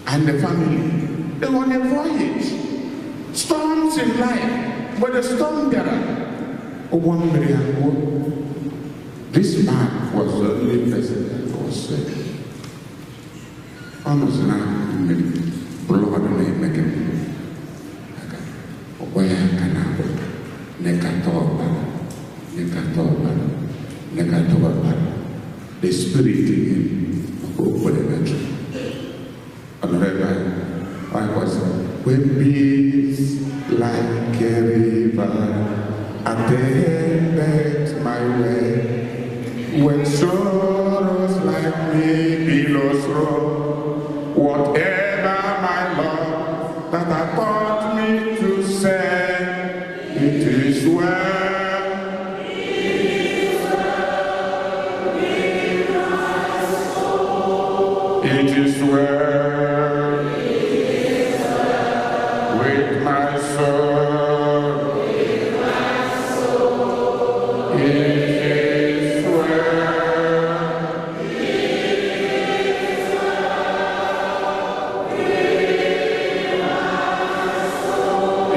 and the family, they were on a voyage. Storms in life, but the storm bịara ụgbọ mmiri abụọ. This man was the only person that was saved. Ọ nọzi n'akụkụ mmiri blood na-eme gịnị ọkwa ya aka na-abụ nekata ọbara nekata ọbara nekata ọbara. The spirit in him maka o kwere na Chukwu. Ọ nọrọ ebe ahụ I was when peace like a river attended my way, when sorrows like me billows roll, whatever my Lord that hath taught me to say, it is well. It is well with my soul. It is well.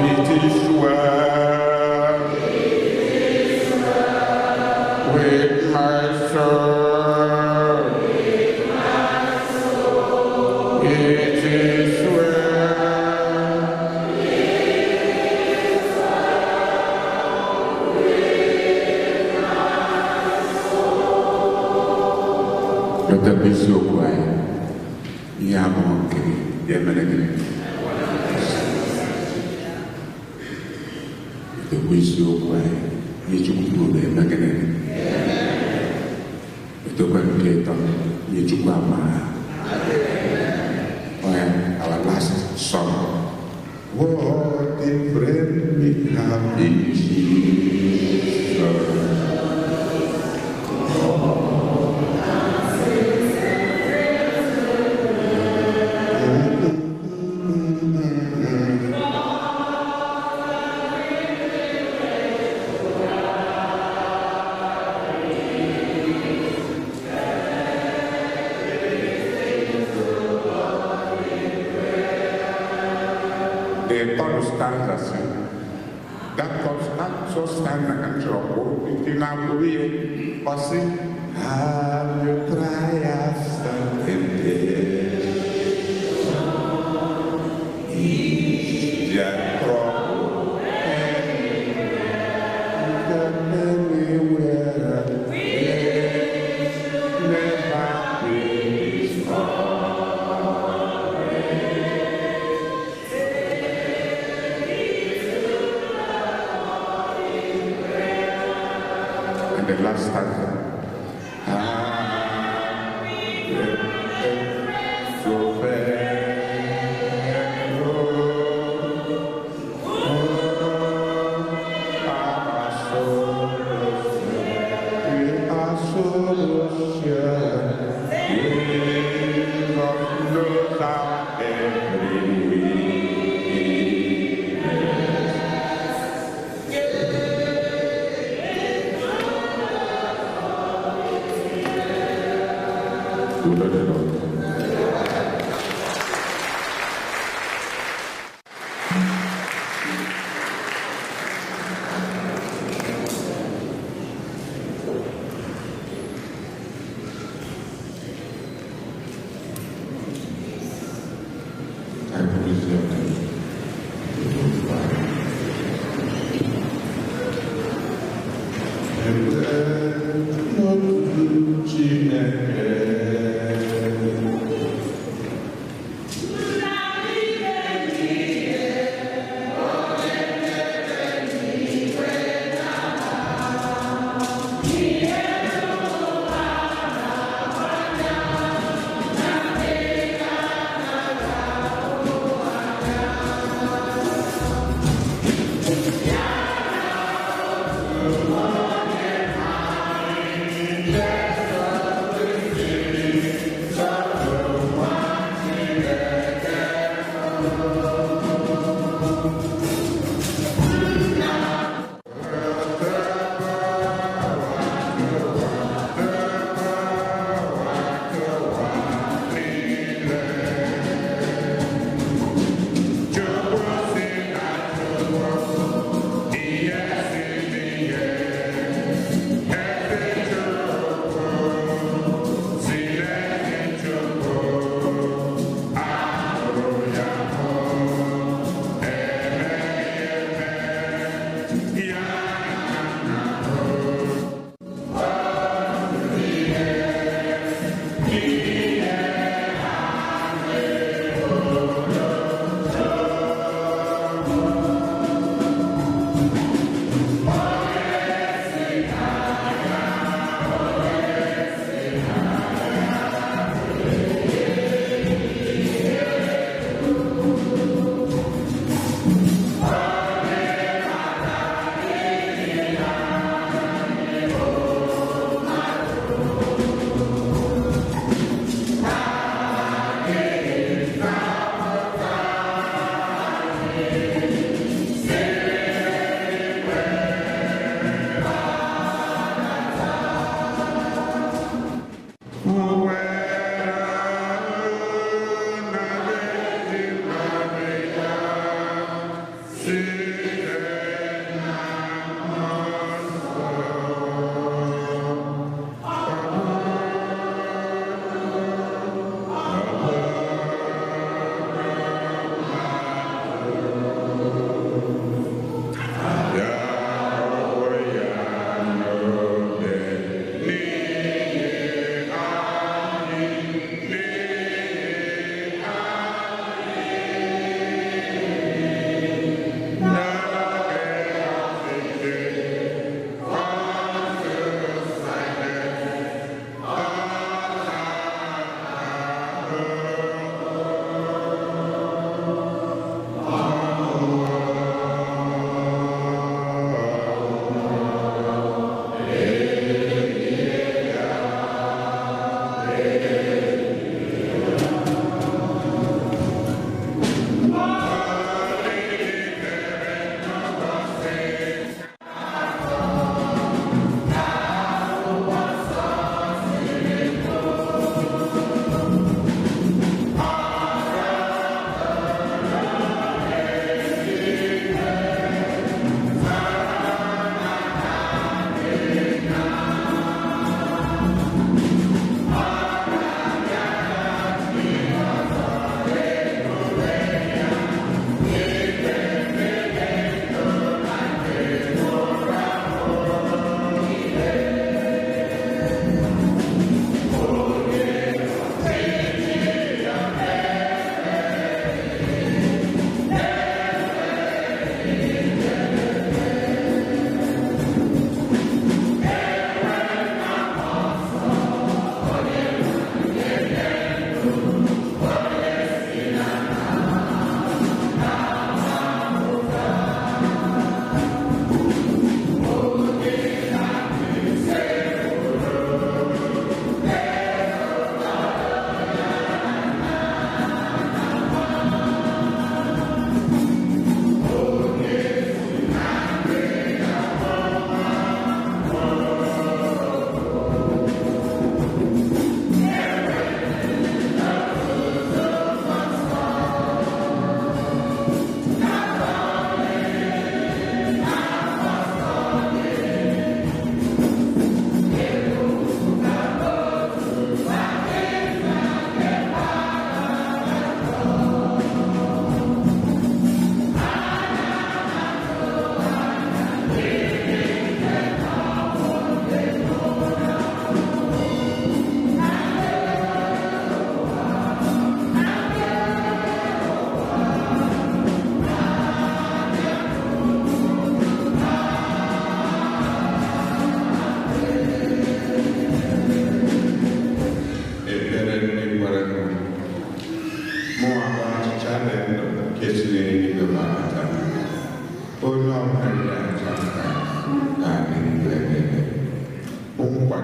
It is well with my soul. It is well. Dr. Isiokwu anyị ihe abụọ nke gị ya emere gịnị edokwa isiokwu anyị ihe Chukwu kwuru eme gịnị edokwa nke ịtọ ihe Chukwu amara. Our last song. What a friend we have in Jesus. The third stanza, that third stanza That first stanza ka m chọrọ kwụrụ ike na-akwụrụ ihe. Ọ sị, have you trials and temptations? Is there trouble anywhere? Never be discouraged. And the last stanza. Yeah.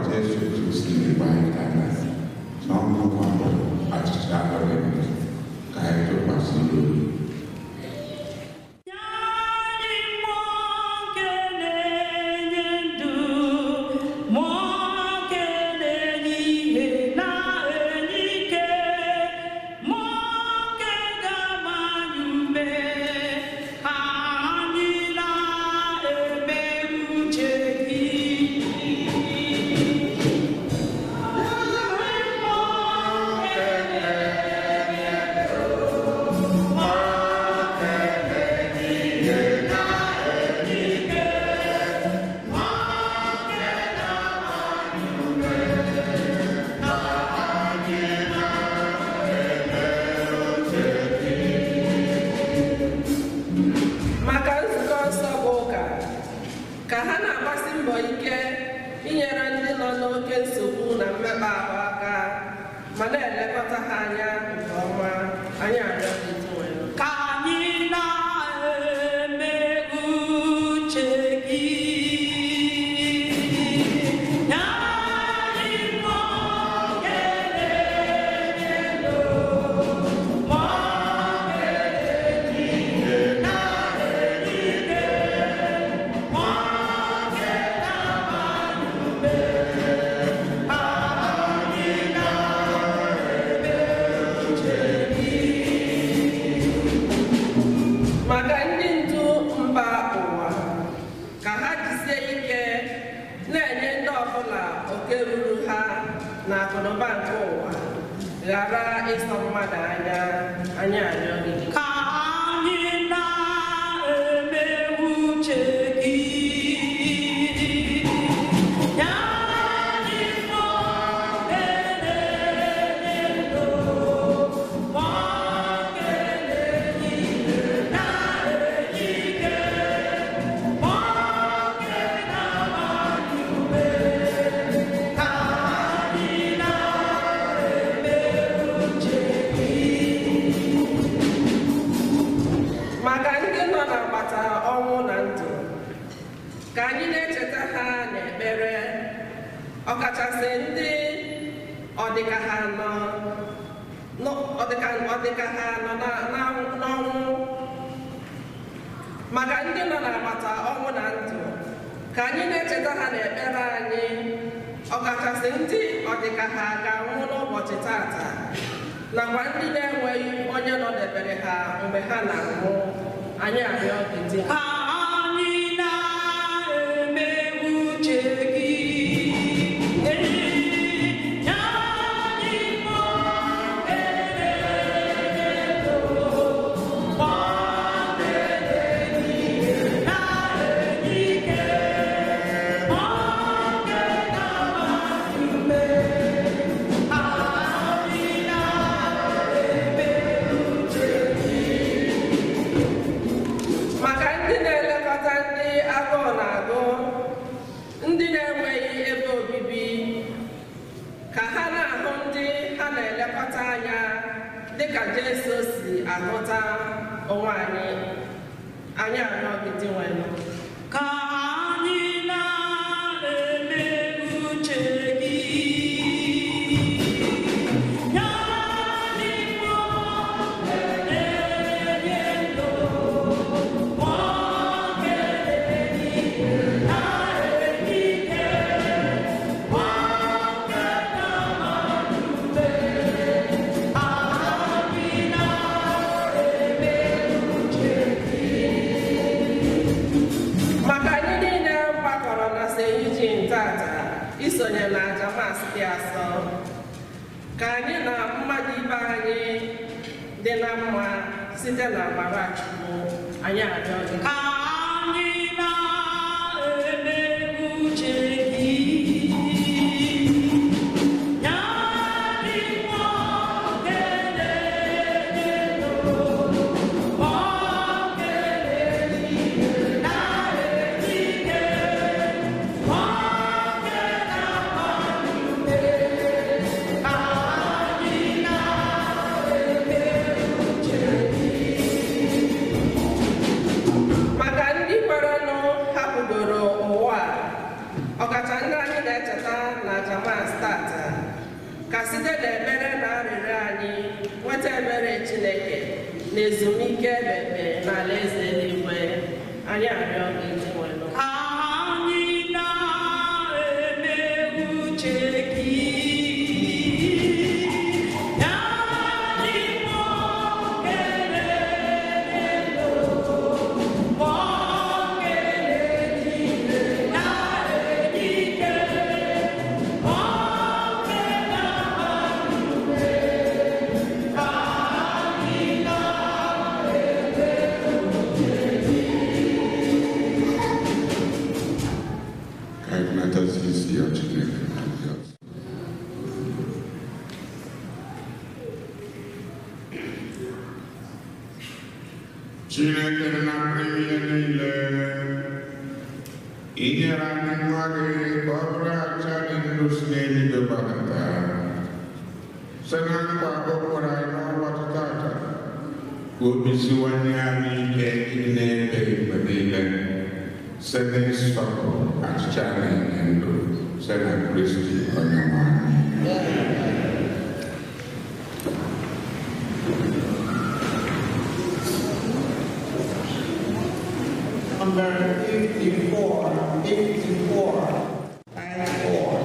Jesu Kristi na-egbu anyị tata na ọnwụnwa bụ achịcha ahụ dị ndụ ka anyị tụkwasị ya obi. Maka nzukọ nsọ bụ ụka ka ha na-agbasi mbọ ike inyere ndị nọ n'oke nsogbu na mmekpa ahụ aka ma na-elekọta ha anya nke ọma. Anyị arịọ gị Dinwenụ. Ka anyị na-eme uche gị. Nye anyị mmụọ nke na-enye ndụ, mmụọ nke na-enye ihe na-enye ike, mmụọ nke na-agba anyị ume. Ka anyị na-eme uche gị. Maka ndị ndu mba ụwa ka ha jisie ike na-enye ndị ọbụla oke ruru ha na akụnụba nke ụwa ghara ịsọ mmadụ anya. Anyị arịọ gị. Ka anyị na-eme uche gị. Nye anyị mmụọ nke na-enye ndụ, mmụọ nke na-enye ihe na-enye ike, mmụọ nke na-agba anyị ume. Ka anyị na-eme uche gị. Maka ndị nọ n'agbata ọnwụ na ndụ ka anyị na-echeta ha n'ekpere, ọkachasị ndị ọdịka ha nọ ọdịka ha nọ n'ọnwụ. Maka ndị nọ n'agbata ọnwụ na ndụ ka anyị na-echeta ha n'ekpere anyị, ọkachasị ndị ọdịka ha ga-anwụ n'ụbọchị tata nakwa ndị na-enweghị onye nọdebere ha mgbe ha na-anwụ. Anyị arịọ gị dị. Ka anyị na-eme uche gị. Nye anyị mmụọ nke na-enye ndụ, mmụọ nke na-enye ihe na-enye ike, mmụọ nke na-agba anyị ume. Ka anyị na-eme uche gị. Maka ndị na-elekọta ndị agụụ na-agụ, ndị na-enweghị ebe obibi, ka ha na-ahụ ndị ha na-elekọta anya dịka Jesu si ahụta onwe anyị. Anyị arịọ gị Dinwenụ. Ka anyị na-eme uche gị. Nye anyị mmụọ nke na-enye ndụ, mmụọ nke na-enye ihe na-enye ike, mmụọ nke na-agba anyị ume. Ka anyị na-eme uche gị. Maka anyị niile gbakọrọ na St. Eugene tata isonye na aja Mass dị asọ, ka anyị na mmadụ ibe anyị dị na mma site na amara Chukwu. Anyị arịọ gị. Ka anyị na-eme uche gị. Nye anyị mmụọ nke na-enye ndụ, mmụọ nke na-enye ihe na-enye ike, mmụọ nke na-agba anyị ume. Ka anyị na-eme uche gị. Maka ndị kwerenụ ha site n'ekpere na arịrịọ anyị nweta ebere Chineke na ezumike ebebe n'ala eze eluigwe. Anyị arịọ gị Dinwenụ. Anyị na-eme uche gị, ya dị nwoke na-elo, nwoke na-ejide na-ejike, nwoke na-agba ume, ka anyị na-eme uche gị. Ka anyị natazi isi ya Chineke na Jizọs. Chineke napụrụ ihe niile, i nyere anyị nwa gị ka ọ bụrụ aja dị ndụ si n'eluigwe gbadata. Site na nkwa o kwere anyị n'ụbọchị tata, ka obi siwanye anyị ike ịdị na-efe gị mgbe niile, site n'ịsọpụrụ achịcha na-enye ndụ, site na Kristi Onyenwe anyị. Number 54, 54, 54.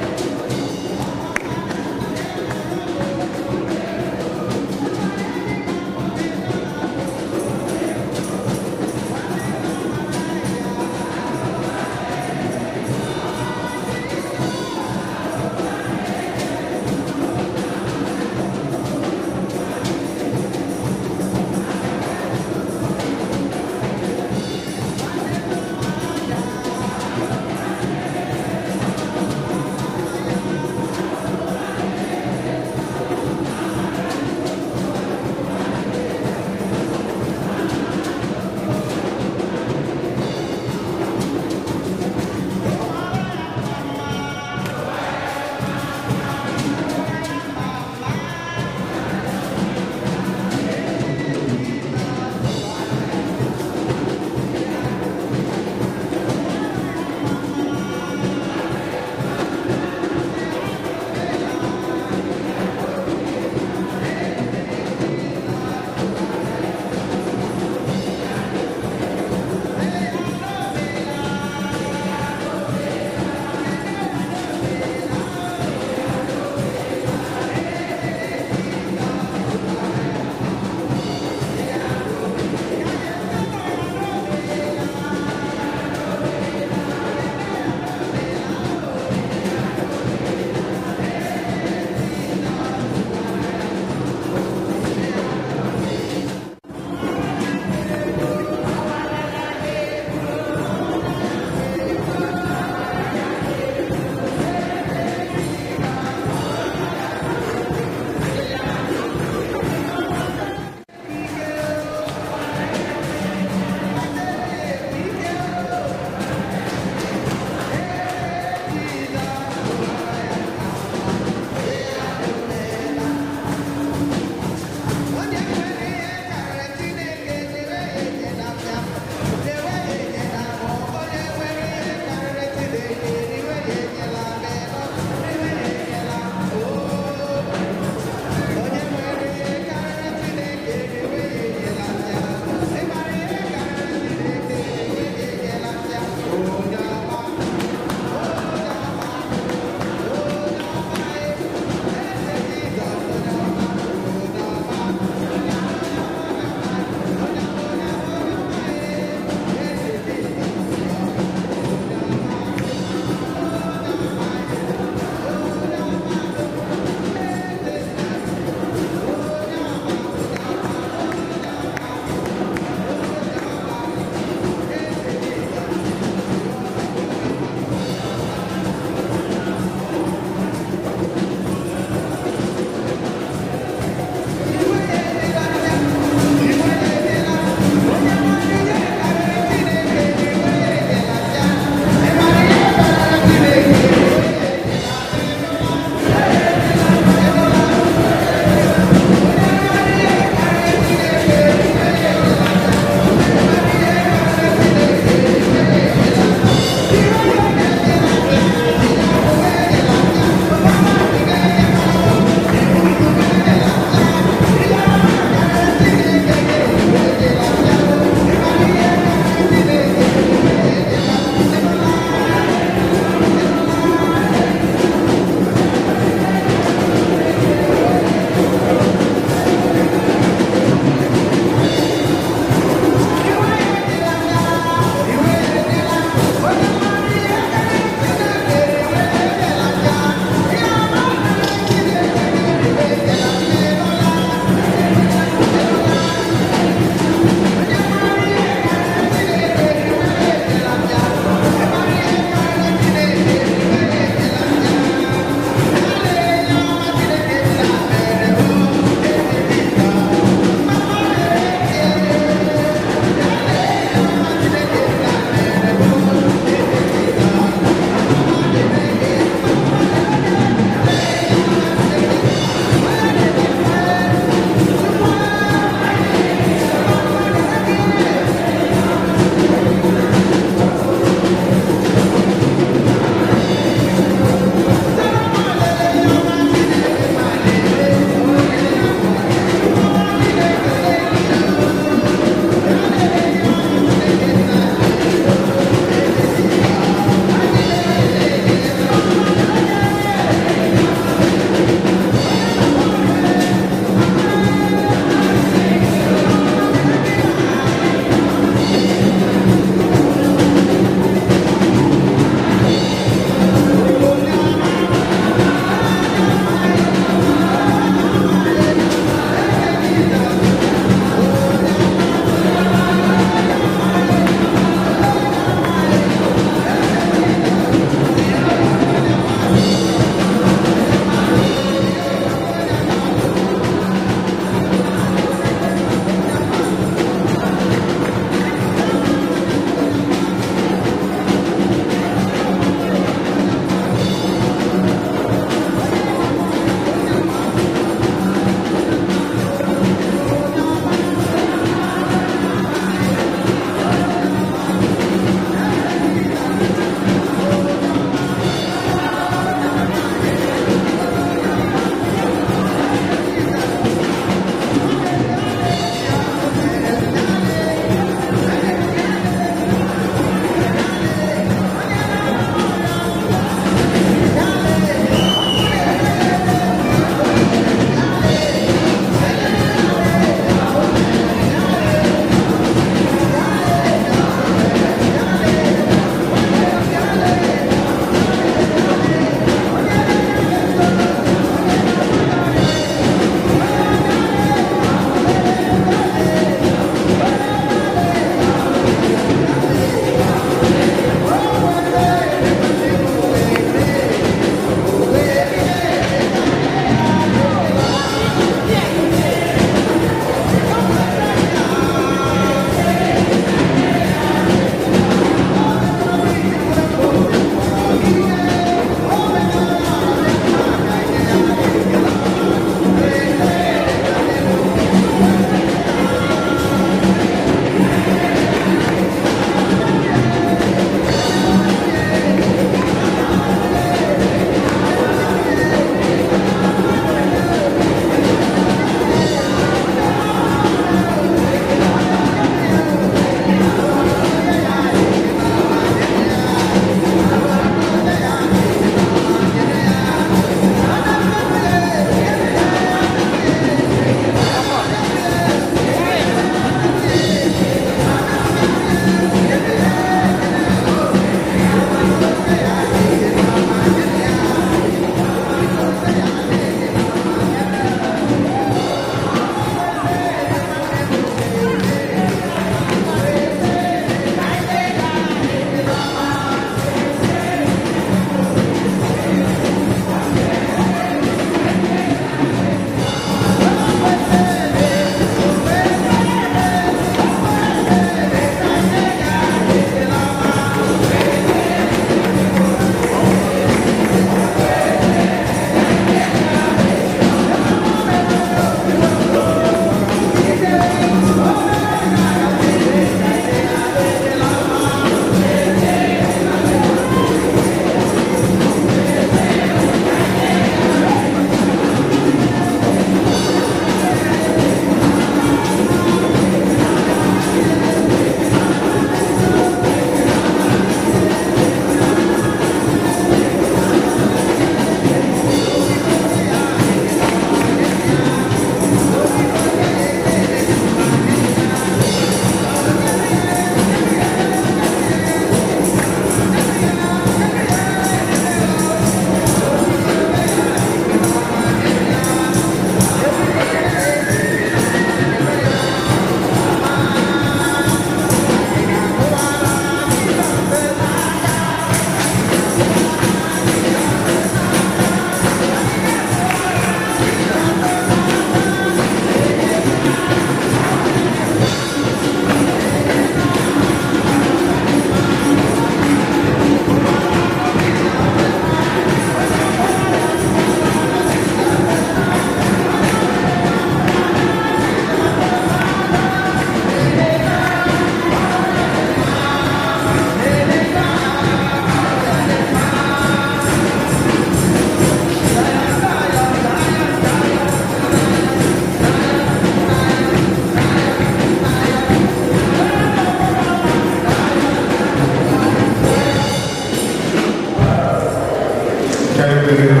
Thank you.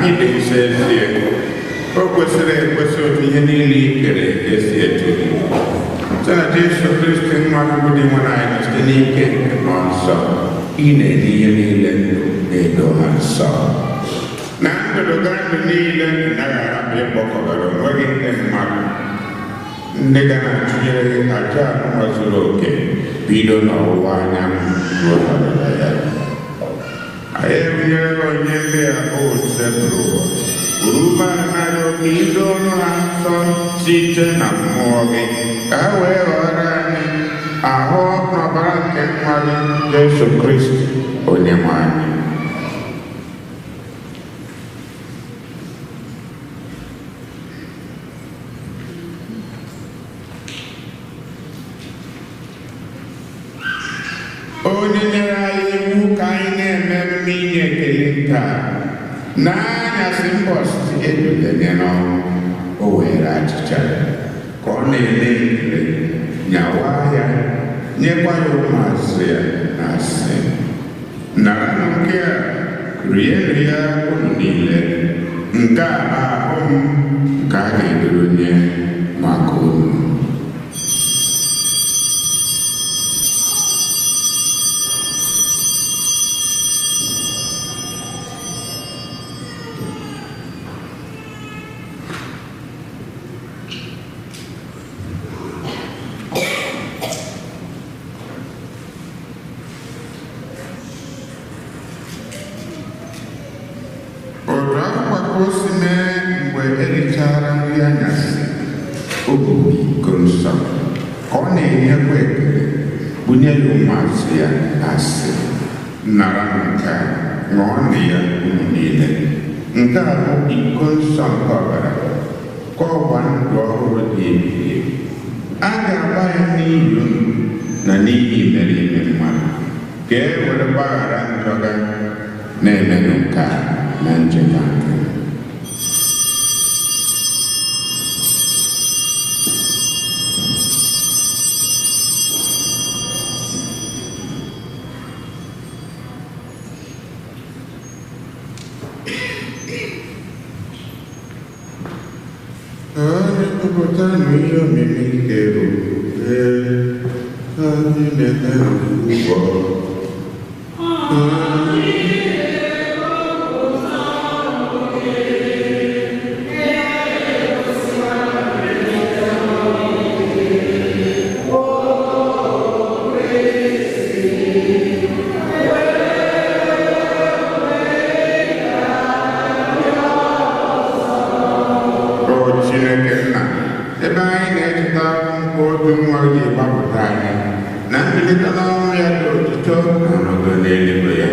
Ịdị nsọ ezie, o kwesịrị ekwesị otu ihe niile i kere eke si eto gị. Site na Jesu Kristi nwa gị bụ Dinwenụ anyị site n'ike nke Mmụọ Nsọ, ị na-enye ihe niile ndụ na-edo ha nsọ. Na ndụdụgandụ niile ị naghị arapụ ịkpọkọbara onwe gị ndị mmadụ, ndị ga na-atụnyere gị aja anụnwa zuru oke bido n'ọwụwa anyanwụ ruo n'ọdịda ya. Anyị ebunyere gị onyinye ndị a o sepụrụ ụwa, buru umeala n'arịọ ka i doo ọnụ ha nsọ site na mmụọ gị, ka ha wee ghọrọ anyị ahụ na ọbara nke nwa gị Jesu Kristi Onyenwe anyị. Onye nyere anyị iwu ka anyị na-eme emume inye ekele nke a n'anyasị mbọsị edulenye n'ọnwụ, o were achịcha ka ọ na-ele ekele, nyawa ya, nyekwa ya ụmụazụ ya na asị, naranụ nke a, rienụ ya unu niile, nke a bụ ahụ m nke a ga-edoro nye maka unu. Otu akwụkwọ ka o si mee mgbe erichara nri anyasị, o buru iko nsọ ka ọ na-enyekwa ekele, bunye ya ụmụazụ ya asị, nara nke a, ṅụọnụ ya unu niile, nke a bụ iko nsọ nke ọbara, ka ọgba ndụ ọhụrụ dị ebighị ebi. A ga-agba ya n'ihi unu na n'ihi imerime mmadụ, ka e were gbaghara njọ ga na-emenụ nke a na ncheta nke m. Anyị kpọpụtanụ ihe omimi nke okwukwe anyị na-eme ugbu a. O Chineke nna, ebe anyị na-echeta nkwa otu nwa ji gbapụta anyị na mbilite n'ọnwụ ya dị otuto na ọnọdụ n'eluigwe ya,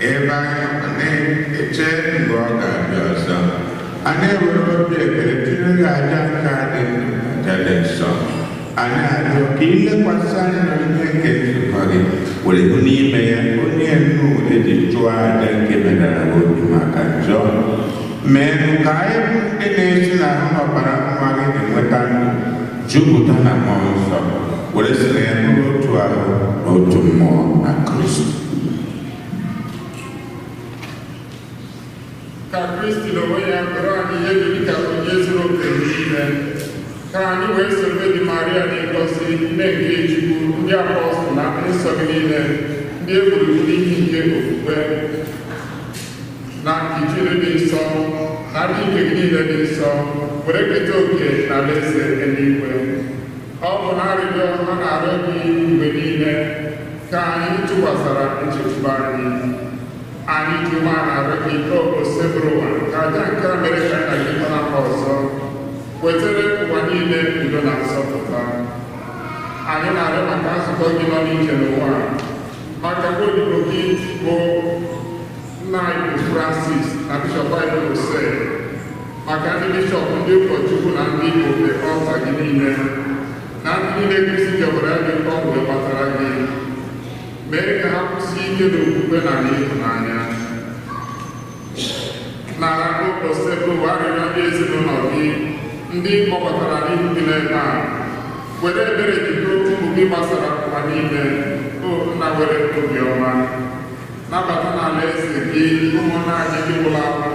ebe anyị nọkwa na-eche mgbe ọ ga-abịa ọzọ, anyị ewere obi ekele tụnyere gị aja nke a dị ndụ, aja dị nsọ. Anyị arịọ ka ilekwasị anya n'onyinye nke nzukọ gị, were hụ n'ime ya onye nnu eji chụọ aja nke medara obi maka njọ. Mee ka anyị bụ ndị na-esi n'ahụ n'ọbara nwa gị enweta ndụ, jupụta na mmụọ nsọ, were si na ya bụrụ otu ahụ na otu mmụọ na Kristi. Ka Kristi n'onwe ya gụrụ anyị ihe dị dịka onye zuru oke n'ime, ka anyị wee soro dị Maria na-egosi nne nke Chukwu, ndị apọstụl na ndị nsọ gị niile, ndị e gburu n'ihi nke okwukwe na ijiri dị nsọ na ndị nke gị niile dị nsọ, were keta oke na alaeze eluigwe. Ọ bụ na arịrịọ ha na-arịọ gị mgbe niile ka anyị tụkwasara nchekwube anyị. Anyị ji umeala na-arịọ gị ka o sebụrụ ụwa, ka aja nke a mere ka nna gị mara mba ọzọ, wetere ụwa niile udo na nzọpụta. Anyị na-arịọ maka nzukọ gị nọ n'iche n'ụwa, maka odibo gị bụ nna anyị bụ Francis na bishọp anyị bụ Ose, maka ndị bishọp, ndị ụkọchukwu na ndị ofe ọlta gị niile, na ndị niile Kristi jọbara gị ọgwụ wee gbatara gị. Mee ka ha kwụsie ike n'okwukwe na n'ịhụnanya. Nara Osebụwa arịrịọ ndị ezinụlọ gị, ndị kpọbatara n'ihu gị n'ebe a. Were ebere jide ụmụ gị gbasara ụwa niile, o nna were obiọma. Nabata n'ala eze gị ụmụnna anyị ndị nwụrụ anwụ,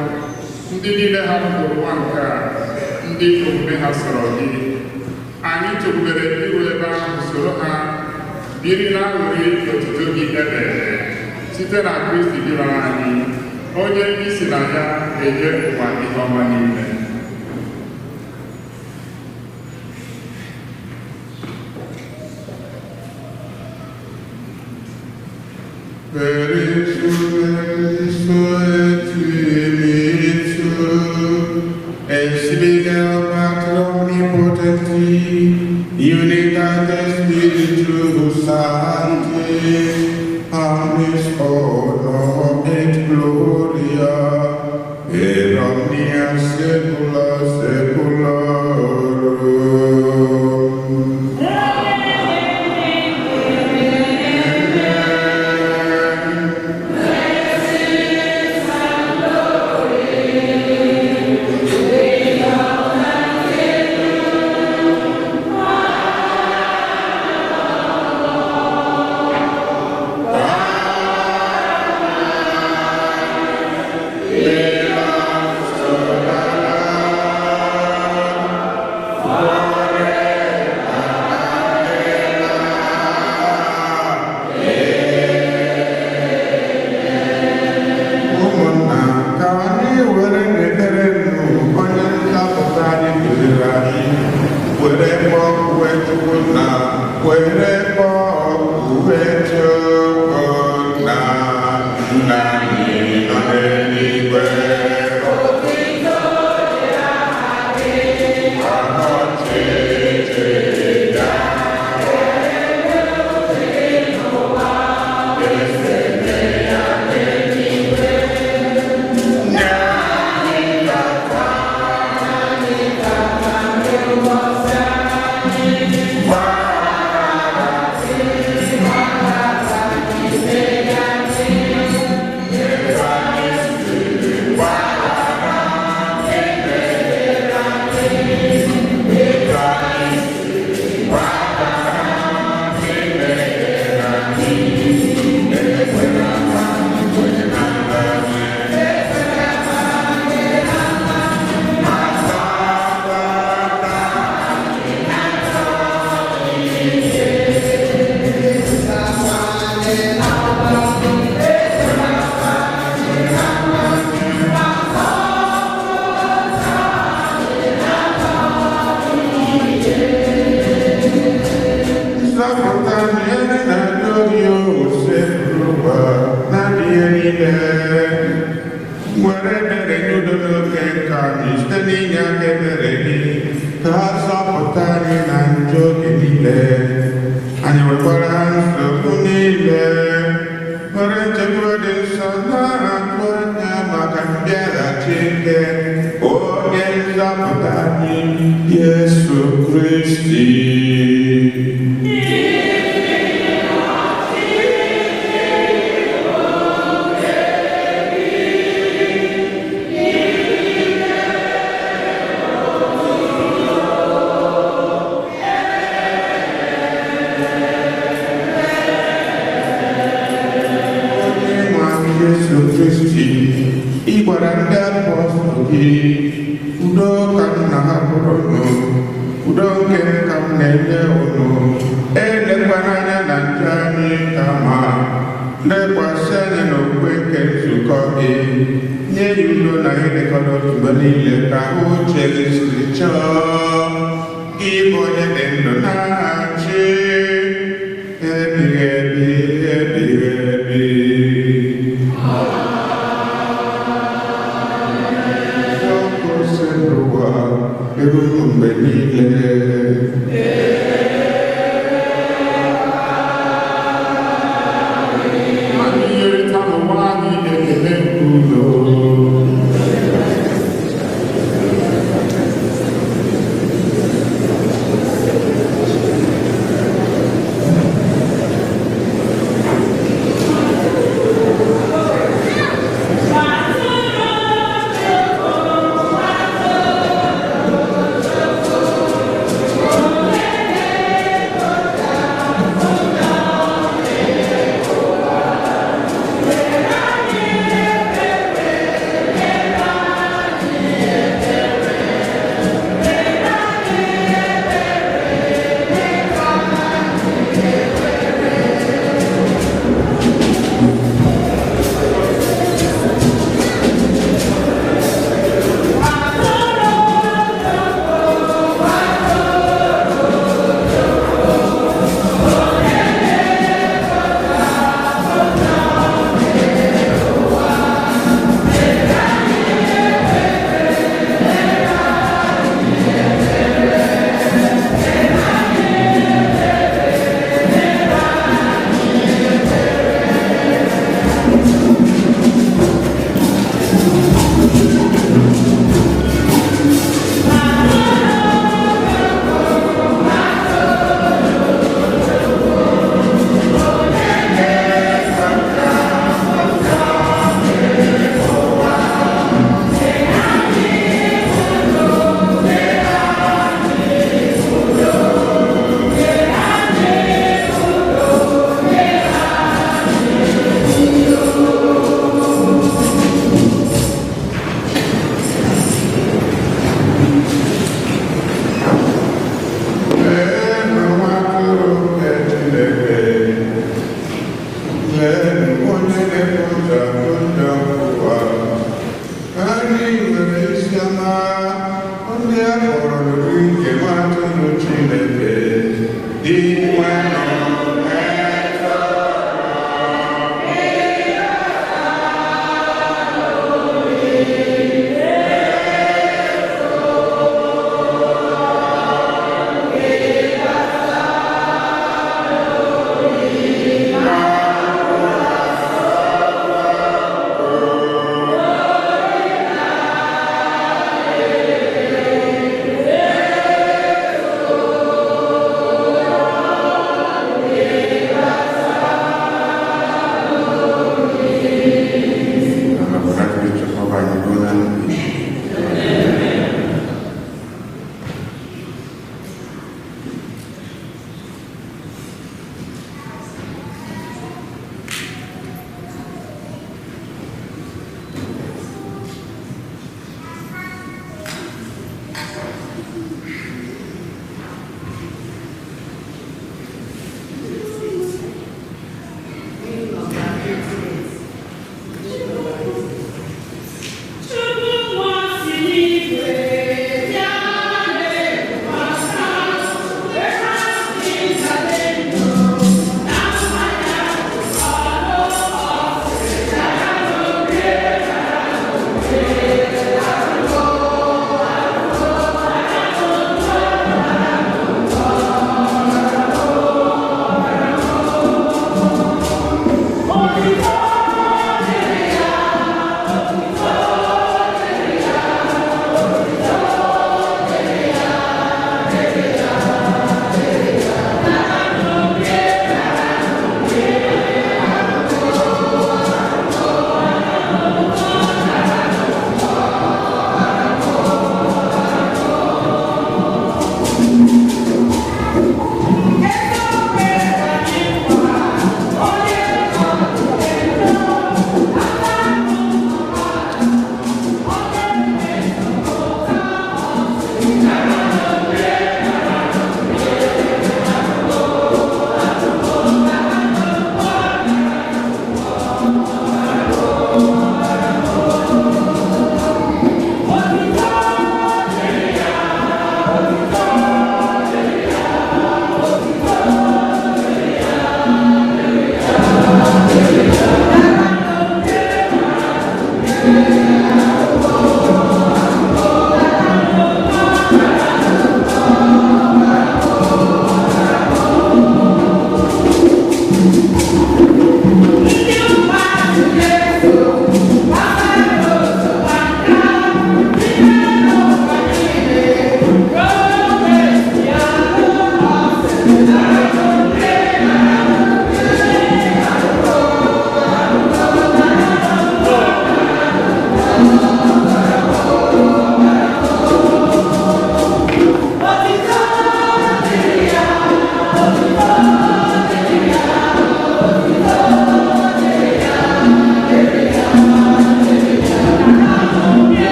ndị niile hapụrụ ụwa nke a, ndị omume ha sọrọ gị. Anyị chekwubere iru ebe ahụ soro ha biri na-aṅụrị otuto gị ebere site na Kristi gị nọrọ anyị, onye isi na ya enye ụwa ihe ọma niile. Ụmụnna, ka anyị were ekpere nụ onye nzọpụta anyị kụziri anyị, were kpọkue Chukwu na were kpọkue Chukwu na nna anyị nọ n'eluigwe. Ka ọchịchị ya Nzọpụta nyere na ndị osekpụrụwa na ihe niile. Were ebere nye udo n'oge nke anyị site n'inye aka ebere gị ka ha zọpụta anyị na njọ oge niile. Anyị nwekwara nsogbu niile. Were nchekwaba dị nsọ na-atụ anya maka mbịaghachi nke onye nzọpụta anyị Yesu Kristi. Onyenwe anyị Jesu Kristi, ị gwara ndị apọstụl gị, udo ka m na-ahapụrụ unu, udo nke m ka m na-enye unu, elekwana anya na njọ anyị kama lekwasị anya n'okwukwe nke nzukọ gị, nye ya udo na ịdịkọ n'otu mgbe niile ka uche gị siri chọọ, gị bụ onye dị ndụ na-achị ebighị ebi ebighị ebi. Ọkụ si n'ụwa eru mgbe niile. Anyị nyerịta n'ụwa anyị ekele nke udo.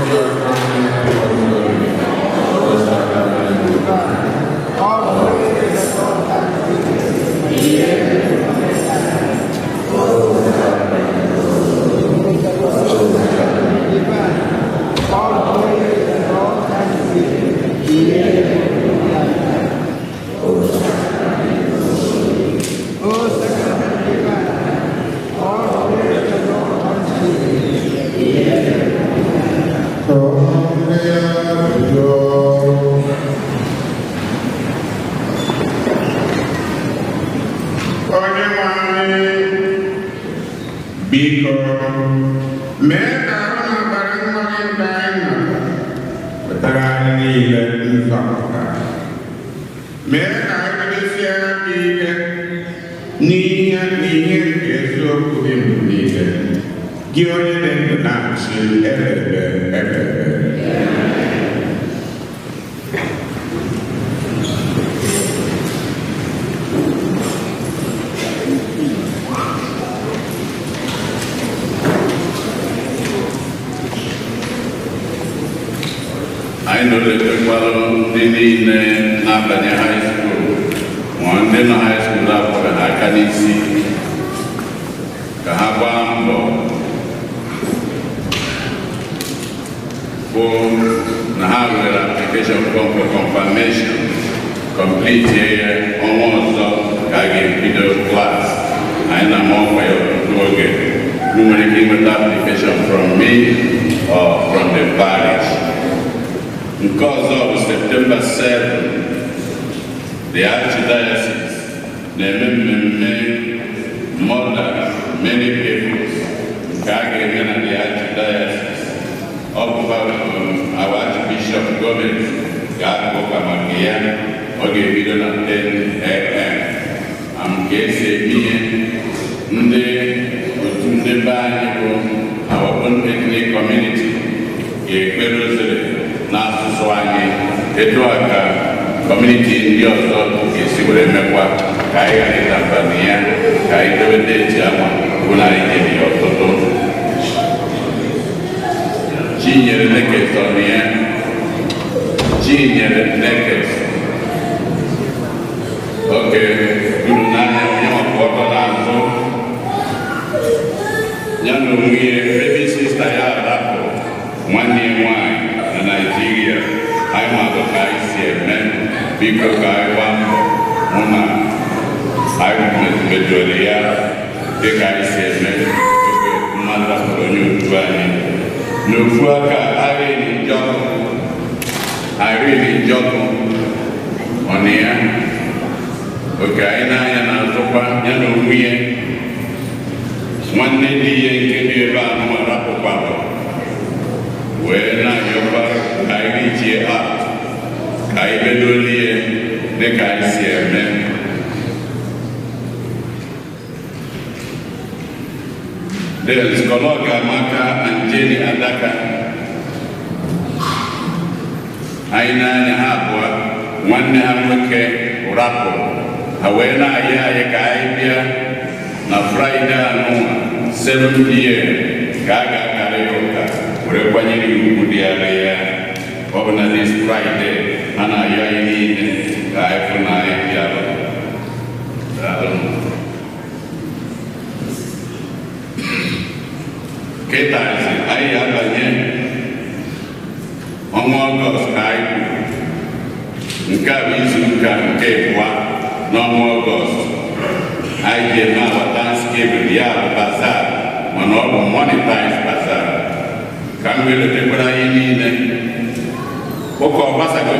Divine, all praise and all thanksgiving. Divine, all praise and all thanksgiving. O sacrament divine, all praise and all thanksgiving. Onye nwe anyị, biko mee ka ahụ na ọbara nwa gị nke anyị natara wetara anyị niile nzọpụta. Mee ka anyị jidesie aka ike n'ihe n'ihe nke eziokwu gị mgbe niile, gị onye dị ndụ na-achị ebebe ebebe. Anyị nọletekwalụ ndị niile na-abanye high school ma ndị nọ high school akpọrọ ha aka n'isi ka ha gbaa mbọ bụ na ha nwere application form for confirmation, complete ya. Ọnwa ọzọ ka a ga-ebido class. Anyị na-ama ọkwa ya ọtụtụ oge. Unu nwere ike ịnweta application from me or from the parish. Nke ọzọ bụ September 7, the Archdiocese na-eme mmemme Mother Many Peoples nke a ga-eme na the Archdiocese. Ọ bụkwa our Archbishop Gomez ga-akpọ ụka maka ya. Ọ ga-ebido na 10 a.m. Am ka esi eme ihe, ndị otu ndị be anyị bụ our own ethnic community ga-ekpere rosary n'asụsụ anyị. Etu a ka community ndị ọzọ ga-esi were mekwa ka anyị ghara ịda mba na ya, ka anyị debe date anwa bụ na anyị nyere ya ọtụtụ. Chinyere Nekes ọ na ya? Chinyere Nekes, oke duru n'anya onye maka ọtọ n'azụ ya na onwe ya. Baby sister ya arapụ nwanne ya nwanyị na Naijiria. Anyị madụ ka anyị si eme. Biko, ka anyị gbaa mbọ hụ na anyị mejọrọ ya dịka anyị si eme oge mmadụ rapụrụ onye otu anyị. N'ofu aka, Irene Njọkụ, Irene Njọkụ ọ na ya? Oke anyị n'anya na-azụkwa ya na onwe ya. Nwanne di ya nke dị ebe a nwa rapụkwalụ wee na-ayọkwa ka anyị richie out, ka anyị bedolie dịka anyị si eme. Then Skologa Amaka and Jenny Adaka, anyị n'anya ha abụọ, nwanne ha nwoke rapụrụ ha wee na-ayọ anyị ka anyị bịa na Friday anụnwa 7 p.m. ka a ga-akara ya ụka were kwanyere ya ugwu dị ara ya. Ọ bụ na this Friday a na-ayọ anyị niile ka anyị fụ na anyị bịara. Daalụ. Kịtazi anyị abanye ọnwa Ọgọst ka anyị kwuru. Nke a bụ izu ụka nke abụọ n'ọnwa Ọgọst. Anyị ji eme our Thanksgiving, ya bụ bazaar, mana ọ bụ monetized bazaar. Ka m wee letekwara anyị niile, ụka ọgbasago?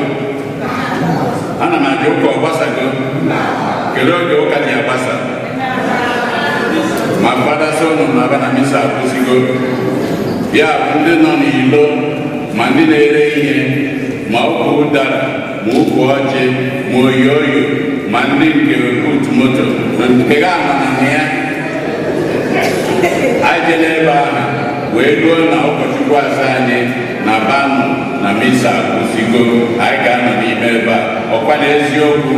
Ana m ajụ, ụka ọgbasago? Kedu oge ụka ji agbasa? Ma fada sị ụnụ na-aba na misa akwụsịgo. Ya bụ ndị nọ n'ilo, ma ndị na-ere ihe, ma ukwu ụdara, ma ukwu ọjị, ma oyoyo, ma ndị nke otu moto nke ga ama na ya. Anyị jee n'ebe ahụ wee ruo na ụkọchukwu asa anyị na banụ na misa akwụsịgo. Anyị ga-anọ n'ime ebe a. Ọkwa na eziokwu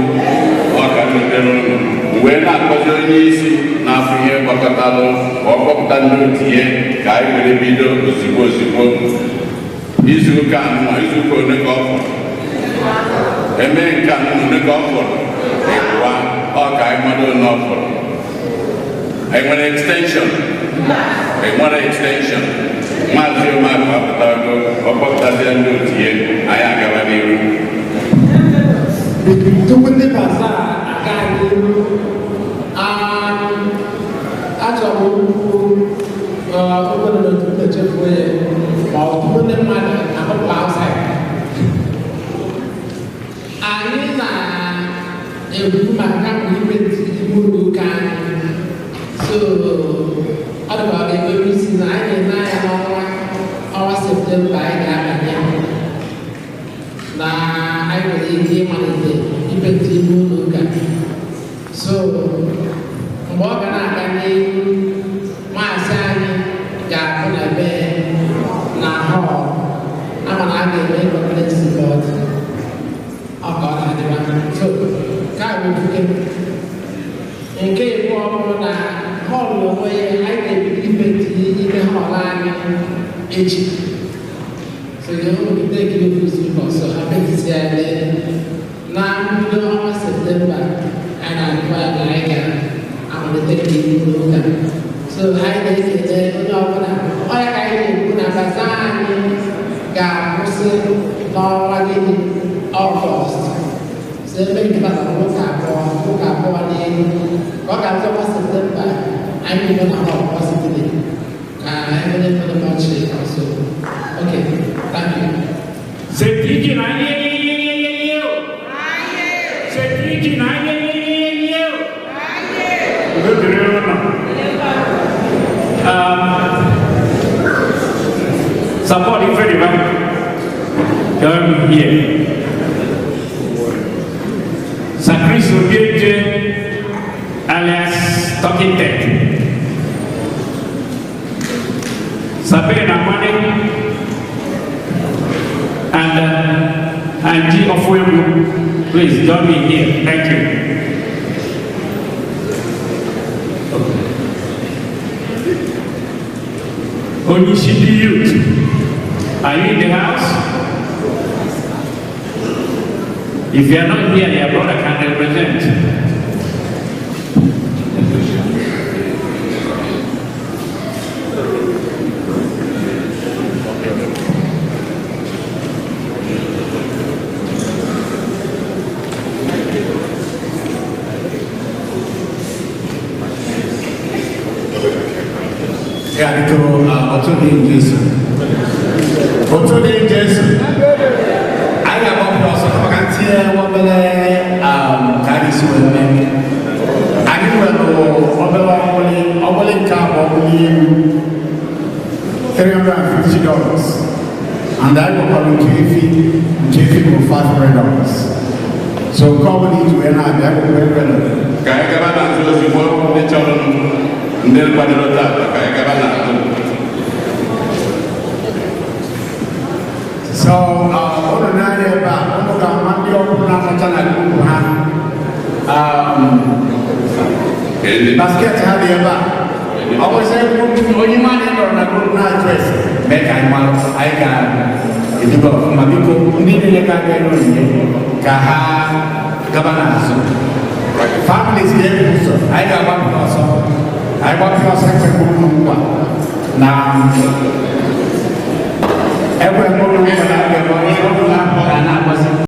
ọ ka metere ụnụ wee na-akpọzi onye isi na-afụ ihe gbakọtalụ ka ọ kpọpụta ndị otu ihe ka anyị were bido ozigbo ozigbo. Izu ụka anụnwa, izu ụka one ka ọ fọrọ? Eme nke anụnwa, one ka ọ fọrọ? Ịbụa. Ọ ka anyị mmadụ one ọ fọrọ. Enwere extension? Enwere extension? Maazị Omeakụ apụtago, ọ kpọpụtazie ndị otu ya, anyị agaba n'iru. Tupu ndị bazaar aga n'ihu, achọrọ m okwu okwu na otu m echefuo ya, ma ọ tupu ndị mmadụ ahụpụ outside. Anyị na-ekwu maka kama ime ime ụlọ ụka anyị, so ọ dịka ọ ga-enwere isi na anyị na-ene anya n'ọnwa ọnwa September anyị ga-abanye, na anyị nwere ike ịmalite ipenti ime ụlọ ụka. So mgbe ọ ga na-aga n'ihu, maasị anyị ga-abụ na ebe na hall ama na a ga-eme conference board, ọ ka ọ na-adịba. So nke a bụ ofufe. Nke ịbụọ bụrụ na hall onwe ya, anyị ga-ebido ipenti ime hall anyị echi. So you know, take it ofu ọsọ ha pentisi ya na mbido ọnwa September, anyị na-atụ anya anyị ga-amalite nke ime ụka. So anyị na-ekele onye ọbụla. Ọ ya ka anyị na-ekwu na bazaar anyị ga-akwụsị n'ọnwa gịnị? Ọgọst. So ebe nkịta na ụka abụọ n'elu ka ọ ga-abụ ọnwa September, anyị bido na hall possibly ka ebe na much also. Okay, thank you. Setiji na ye ye ye ye ye ye o. Setiji na ye ye ye ye ye o. Udo dịrị unu. Support Ifediba. Join me here. Sir Chris Obieje, alias Talking Tech. Sabine Amani and Angie Ofuemu, please join me here. Thank you. Okay. Onishidi Youth, are you in the house? If you are not here, your brother can represent. Ya, biko, otu dị Jesu. Otu dị Jesu. Anyị ga-agbapụ ọsọ maka ntinye obere ka anyị si wee mee. Anyị nwere obere ọgbụlị, ọgbụlị nke abụọ, ọgbụlị elu $350, and anyị nwekwara nke efi. Nke efi bụ $500. So nke ọbụla iji wee na-abịa, akwụkwọ envelope. Ka anyị gaba n'azụ ozugbo. Ndị chọrọ, ndị kwadoro tata, ka anyị gaba n'azụ. So, unu n'anya ebe a, unu ga-ama ndị ọbụla na-anọcha na group ha. Basket ha dị ebe a. Ọ bụrụ group onye mmadụ nọrọ na group na address, mee ka anyị mara, anyị ga-eduba ọfụma. Biko, ndị niile ga-abịa n'onyinye ka ha gaba n'azụ. Families ga-ebu ụzọ, anyị ga-agbapụ ọsọ. Anyị gbapụ ọsọ, ekwekwe unu nkwa na ekwe unu nkwa na a ga-eme onye ọbụla ga na-agbazi.